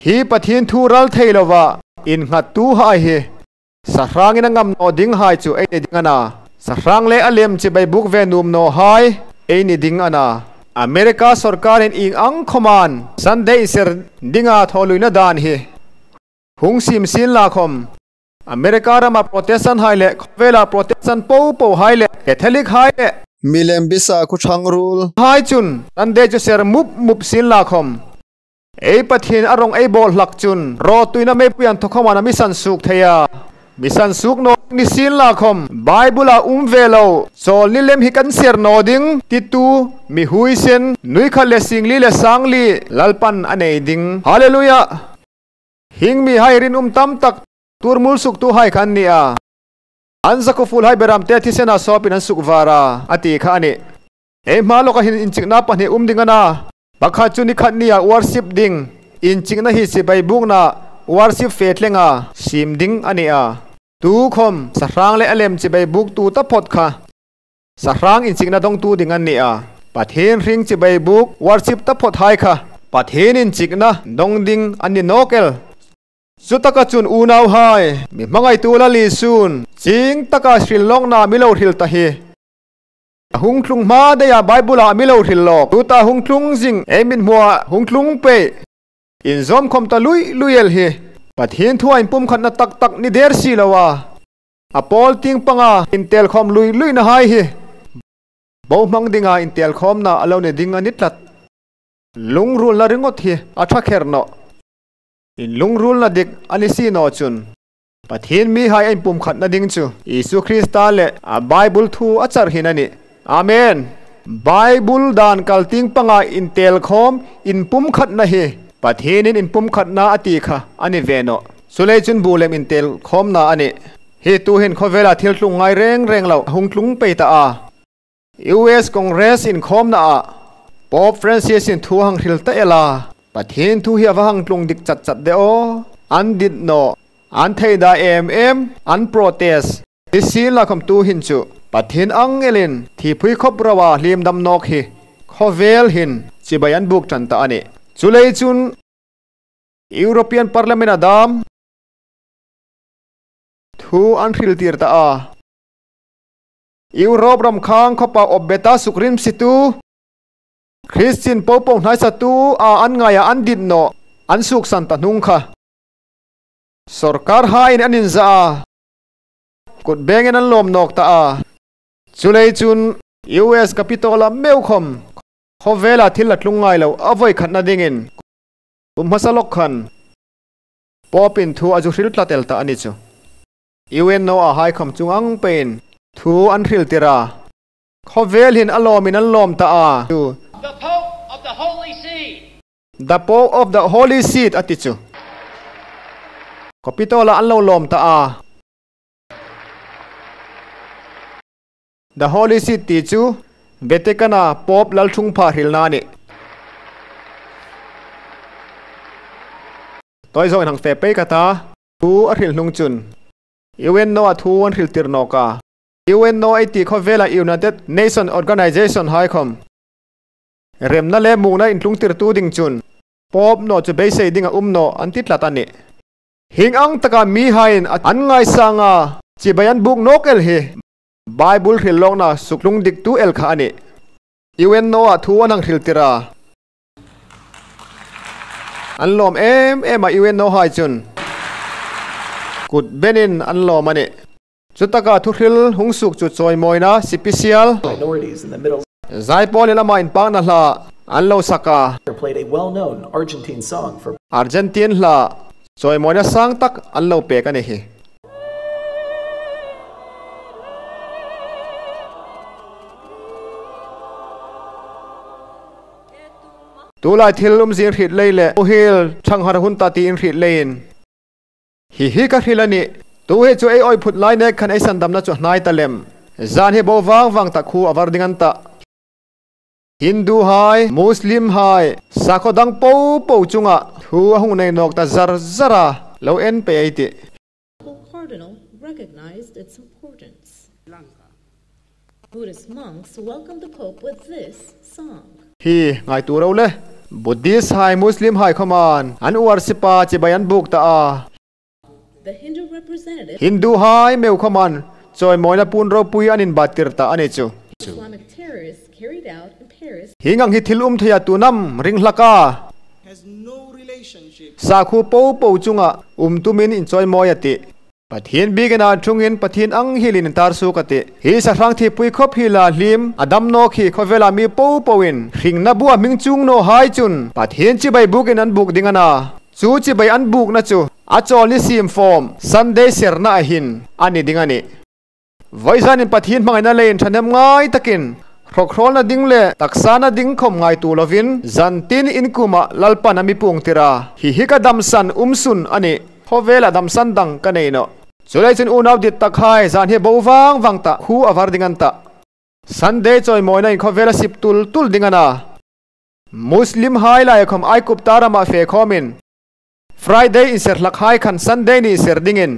Hi Pathian thu ral thei lova innghat tu hai hi sahrangin a ngam naw ding hai chu ei ni ding a na. Sahrang leh a lem chibai buk ve num naw hai ei ni ding a na. America sorkarin ing ang khawman Sunday ser dinga thawhluihna dan hi hung sim sin la khawm. America rama Protestant hai leh khawvela Protestant po po hai leh Catholic hai leh. Milem bisa khu thang rul. Hai chun Sunday chu ser mup mup sin la khawm. Ei Pathian a rawng ei bawl hlak chun raw tuina meipuian thawkhawman a misan suk thei a. Misan suk naw ni sin la khawm Bible ah um ve lo chawl ni lem hi kan ser naw ding titu mi hui sen nui khat le singli le sangli Lalpan a nei ding Hallelujah Hing mi hai rin um tam tak tur mul suk tu hai khan ni a an zakhu ful hai beram te thisen ah sawp in an suk var a a ti kha a ni. Ei hma lawkah hin inchikna pahnih um ding a na. Pakhat chu nikhat nia worship ding inchikna hi chibai bukna worship fe thlenga sim ding a ni a. Tu khawm sahrang leh a lem chibai buk tu ta phawt kha sahrang inchikna dawngtu ding an ni a. Pathian hring chibai buk worship ta phawt hai kha Pathian inchikna dawng ding an ni nawkel. Chu taka chun unau hai mi hmangaihtu la li sun ching taka hrilh lawkna mi lo hrilh ta hi. Hung tlung ma de ya Bible a mi lo hril lok tu ta hung tlung jing e min hmua hung tlung pe in zom khom ta lui luyel hi Pathian thu in pum khat na tak tak ni der si lowa a pol ting panga in tel khom lui lui na hai hi bo mang dinga in tel khom na alo ne dinga ni tlat lungrul na ringot hi a tha kher no in lungrul na dik ani si no chun Pathian mi hai in pum khat na ding chu Isu Krista le a Bible thu a char hin ani Amen Bible dan kal ting panga in tel khom in pum khat na hi Pathian in pum khat na ati kha ani veno sulei chun bulem in tel khom na ani hi tu hin khovela thil tlung ngai reng reng lo hung tlung pe ta a US Congress in khom na a Pope Francis in thu hang hril ta ela Pathian thu hi awang tlung dik chat chat de o an dit no an thei da em em an protest isi la khom tu hin chu Pathian angelin thi phui khop rawa hlim dam nok hi khovel hin chibayan buk chan ta ani chulei chun European Parliament adam thu an hril tir ta a Europe ram khang khopa obeta sukrim situ Christian popong nai satu a an ngaya an dit no an suk san ta nung kha sarkar hain anin za kut bengen an lom nok ta a chulei chun US Capitol a meu khom khovela thil tlungai lo avoi khatna dingin umhasalok khan popin thu aju hril tlatel ta ani chu UN no a hai khom chungang pain thu an hril tira khovel hin alomin an lom ta a chu The Pope of the Holy See. The Pope of the Holy Seat atichu Capitola an lo lom ta a The Holy Seat ti chu Vaticana Pope lal thung pha hril na ni toi zo hang fe pe ka ta thu a hril hnung chun UN no a thu an hril tir no ka UN no ai ti khovela United Nation Organization hai khom remna le mungna in tlung tir tu ding chun Pope no chu beisei dinga umno an ti tlat ani hing ang taka mi hain an ngai sanga chibayan buk nokel hi Bible hril long na suklung dik tu el kha ani UN no a thu anang hril tira an lom em em a UN no hai chun kut benin an lom ani chutaka thu hril hungsuk chu choi moina special minorities in the Middle zai pol lama in pa na hla an lo saka played a well-known Argentine song for Argentine hla choi moina sang tak an lo pe ka ni hi tu lai thil zing hrit lei le hil thang har hun ta ti in hrit lein hi hi ka hril ani tu he chu ei oi phut lai ne khan ei san dam na chu hnai talem zan he bo wang wang ta khu awar dingan ta Hindu hai Muslim hai sakhodang po po chunga thu hung nei nok ta zar zara lo en pe ai ti Cardinal recognized its importance. Buddhist monks welcomed the Pope with this song. Hi ngai tu ro le Buddhist hai Muslim hai khoman an uar sipa chi bayan buk ta a The Hindu representative Hindu hai meu khoman choi moina pun ro pui anin batir ta ani chu Islamic terrorists carried out in Paris. Hingang hi thil theya tunam ring hlaka has no relationship sakhu po po chunga tumin in choi moyati Pathian bigena thungin Pathian ang hilin tar su kate hi sarang thi pui khop hi la hlim adam no khi khovela mi po powin hring na bua ming chung no hai chun Pathian chi bai bukin an buk dingana chu chi bai an buk na chu achol ni sim form Sunday serna hin ani dingani voisan in Pathian mangaina lein thanem ngai takin Rokhrol na ding le taksa na ding khom ngai tu lovin zantin in kuma lalpan ami pung tira hi hi ka damsan umsun ani khovela damsan dang ka nei no chulai chun unaw dit takhai zan he bo wang wang ta khu awar dingan ta Sunday choi moina in khovela sip tul tul dingana Muslim hai lai khom ai kup tara ma fe khomin Friday in ser lak hai khan Sunday ni ser dingin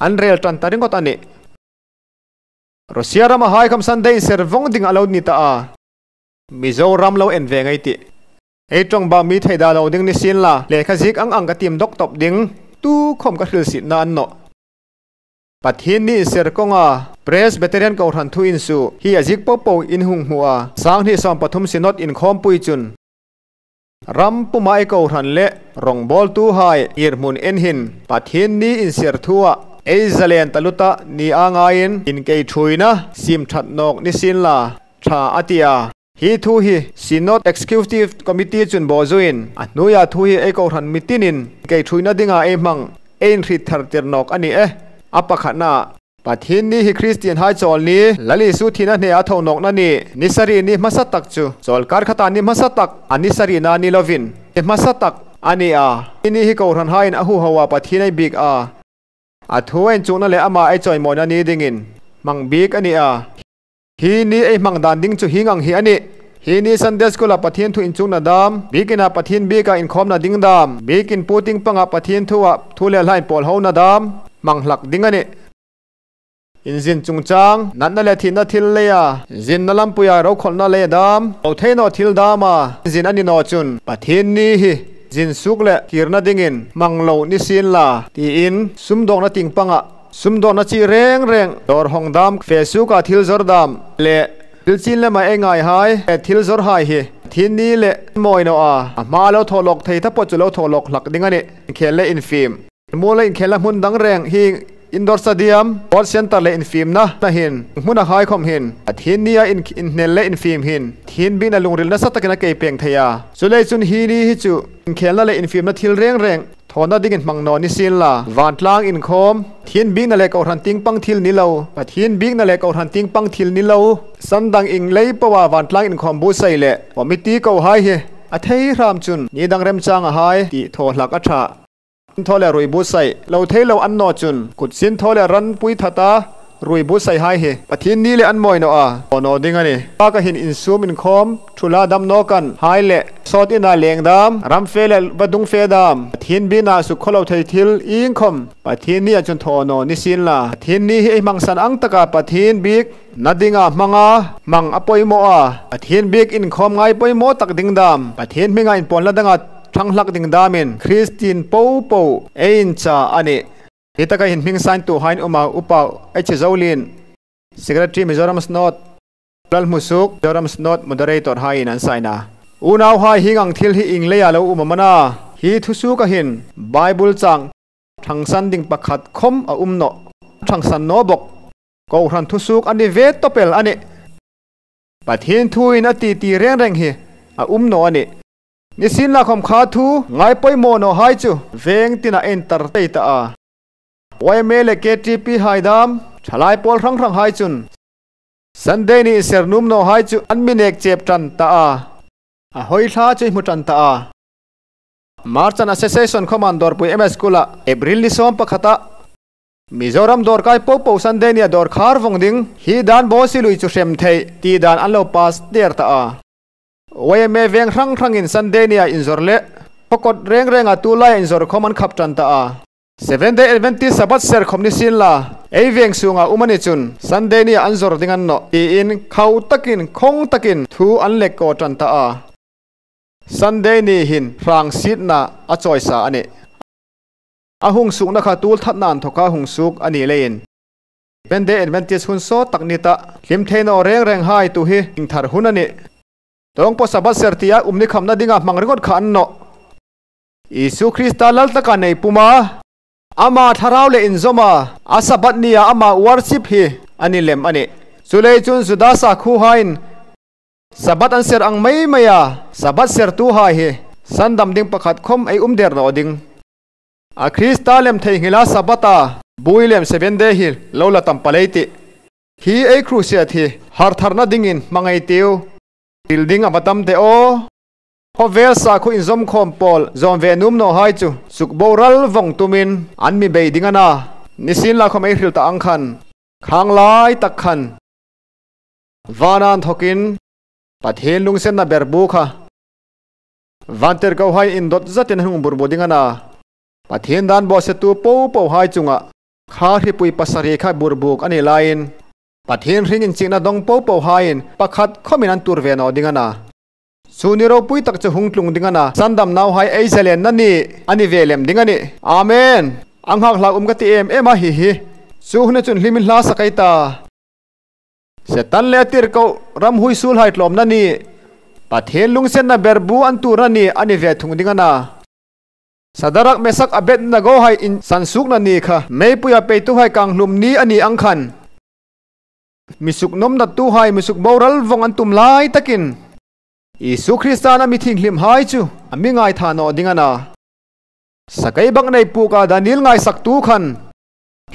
anrel tan taringot ani Russia rama hai kham Sunday ser vong ding allowed ni ta a Mizoram lo en ve ngai ti ei tong ba mi thaida lo ding ni sin la le kha zik ang ang ka tim dok top ding tu khom ka hril sit na an no. Pathian ni inserh kawnga Presbyterian Kohhran thu insuh hi a zik poh poh in hung hmuh a, 2030 Synod inkhawmpui chun ram pumai Kohhran leh rawngbawltu hai irhmun en hin Pathian ni inserh thu ah ei zalen taluta ni a ngaiin inkei thuina sim that nawk ni sin la tha a ti a. Hi thu hi Synod Executive Committee chun bawhzuiin a hnuaiah thu hi ei Kohhran mitinin inkei thuina dingah ei hmang ei inhrit thar tir nawk a ni e. A pakhatna, Pathian ni hi Kristian hai chawl ni, Lal Isu thihna hneh a tho nawkna ni, ni sarih ni hmasa tak chu chawl kar khatah ni hmasa tak a ni sarihna ni lovin ni hmasa tak a ni a. Hi ni hi Kohhran haiin a huho a Pathian ei bik a, a thu a inchukna leh amah ei chawimawina ni dingin hmang bik a ni a. Hi ni ei hmang dan ding chu hing ang hi a ni. Hi ni Sunday School ah Pathian thu inchungna dam, bikin ah Pathian bik ah inkhawmna ding dam, bikin pu ting pang ah Pathian thu ah thu leh hla inpawl ho na dam, hmang hlak ding a ni. Inzin chungchang, natna leh thihna thil lei a, zinna lampui ah rokhawlhna lei a dam, lo thei nawh thil dam a, zin a ni nawh chun Pathian ni hi zin suk leh kirna dingin hmang lo ni sin la tiin sumdawkna ting pang ah Sumdawhna chi reng reng, dawr hawng dam, fe suka thil zawr dam leh thil chin lema ei ngai hai leh thil zawr hai hi thin ni leh mawi nawh a, a hma lo thaw lawk thei ta pawh chu lo thaw lawk hlak ding a ni. Inkhel leh infim. Mual a inkhelna hmun dang reng hi Indoor Stadium, Sports Centre leh infimna na hin hmun a haikhawm hin. A thin ni a inhnel leh infim hin thin bikna lungril nasa takin a kei peng thei a. Chulei chun hi ni hi chu inkhelna leh infimna thil reng reng Thawhna dingin hmang nawn i sin la, vantlang inkhawm, Pathian bikna leh Kohhran tingpang thil ni lo, Pathian bikna leh Kohhran tingpang thil ni lo, Sandang ing lei pawha vantlang inkhawm buhsaih leh committee ko hai hi a thei hram chun ni dang remchang a hai tih thaw hlak a tha. Thaw leh rui buhsaih lo thei lo an naw chun kut sin thaw leh ran pui that a rui buhsaih hai hi Pathian ni leh an mawi nawh a thaw naw ding a ni. Pa ka hin insum inkhawm Thula dam naw kan hai leh sawt ina leng dam, ram fe leh va dung fe dam, Pathian bina suk khaw lo thei thil ing khawm, Pathian ni ah chun thaw naw ni sin la, Pathian ni hi ei hmang san ang taka Pathian bik na ding ah hmang a, hmang a pawimawh a, Pathian bik in khawm ngai pawimawh tak ding dam, Pathian hming ah in pawn la dang ah thang hlak ding dam in Kristin po po ei in cha a ni. Hi taka hin hming sign tu hain uma upa H Zolin, Secretary Mizoram Synod. Lalhmusuk, Mizoram Synod Moderator haiin an sign a. Unau hai hing ang thil hi ing leiah lo um a man a, hi thusuk ahin Bible chang thangsan ding pakhat khawm a um nawh thangsan naw bawk. Kohhran thusuk a ni ve tawpel a ni. Pathian thuin a ti ti reng reng hi a um nawh a ni. Nisin lakhawm kha thu ngai pawimawh nawh hai chu veng tinah a intar tei ta a. Yma leh KTP haidam thalai pawl hrang hrang hai chun Sunday ni sernum no hai chu an minek chep tan ta a, a hawi thla chu i hmu tan ta a. Merchant Association khawman dawrpui MS School ah April ni 11 ah Mizoram dawr kai po po Sunday ni a dawr khar vawng ding hi dan baw si lui chu hrem theih tih dan an lo pass der ta a. Yma veng hrang hrang in Sunday ni ah inzawrh leh khawkawt reng reng ah tulai ah inzawrh khawm an khap tan ta a. Seventh Day Adventist Sabbath ser khawm ni sin la, ei veng chungah um a ni chun Sunday ni ah an zawr ding an nawh tiin khau takin khawng takin thu an lek kaw tan ta a. Sunday ni hin hrang sitna a chawi sa a ni. A hung sukna kha tul thatna an thawk a hung suk a nih leiin Seventh Day Adventist hun saw tak ni ta hlim theina aw reng reng hai tu hi thar hun a ni. Tawng pawh Sabbath ser tia um ni khamna dingah hmang ringawt kha an nawh. Isu Krista lal taka nei pum a, Ama thlarau leh inzawm a, a Sabbath ni ah Amah worship hi a ni lem a ni. Chulei chun Juda sakhu hain Sabbath an ser ang mai mai a, Sabbath sertu hai hi sandam ding pakhat khawm ei um der nawh ding. A Krista lem theihnghilh a Sabbath a bui lem seven day hi lo la tam palei tih hi ei crusade hi hartharna dingin hmangaih tiu building a va tam teh aw. Khawvel sakhaw inzawmkhawm pawl zawm ve num nawh hai chu suk boral vawng tumin an mi bei ding a na. Nisin lakhawm ei hrilh ta ang khan khang lai tak khan vanan thawkin Pathian lungsenna ber bu kha vantir ko hai indawt zatin an hung bur bu ding a na. Pathian dan bawhsetu po po hai chungah kha hripui pasarih kha burbuk a nih laiin Pathian hring inchikna dawng po po haiin pakhat khawmin an tur ve nawh ding a na. Chu ni ropui tak chu hung tlung ding a na. Sandam nau hai ei zalen na ni a ni ve lem ding a ni. Amen! A nghak hlak um ka ti em em a hi hi. Chu huna chun hlimin hla sakai ta. Setan le tir ko ram hui sul hai tlom na ni. Pathian lungsen na berbu an tur na ni ani ve thung ding ana. Sadarak Mesak Abednego hai in sansuk na ni kha meipuia peitu hai kang hlum ni ani ang khan. Misuk nom na tu hai misuk boral vong an tum lai takin. Isu Krista na mi thing hlim hai chu ami ngai tha no ding ana. Sakai bang nei pu ka Daniel ngai sak tu khan.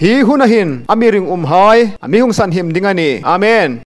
Hi hunahin ami ring hai ami hung san him ding ani. Amen.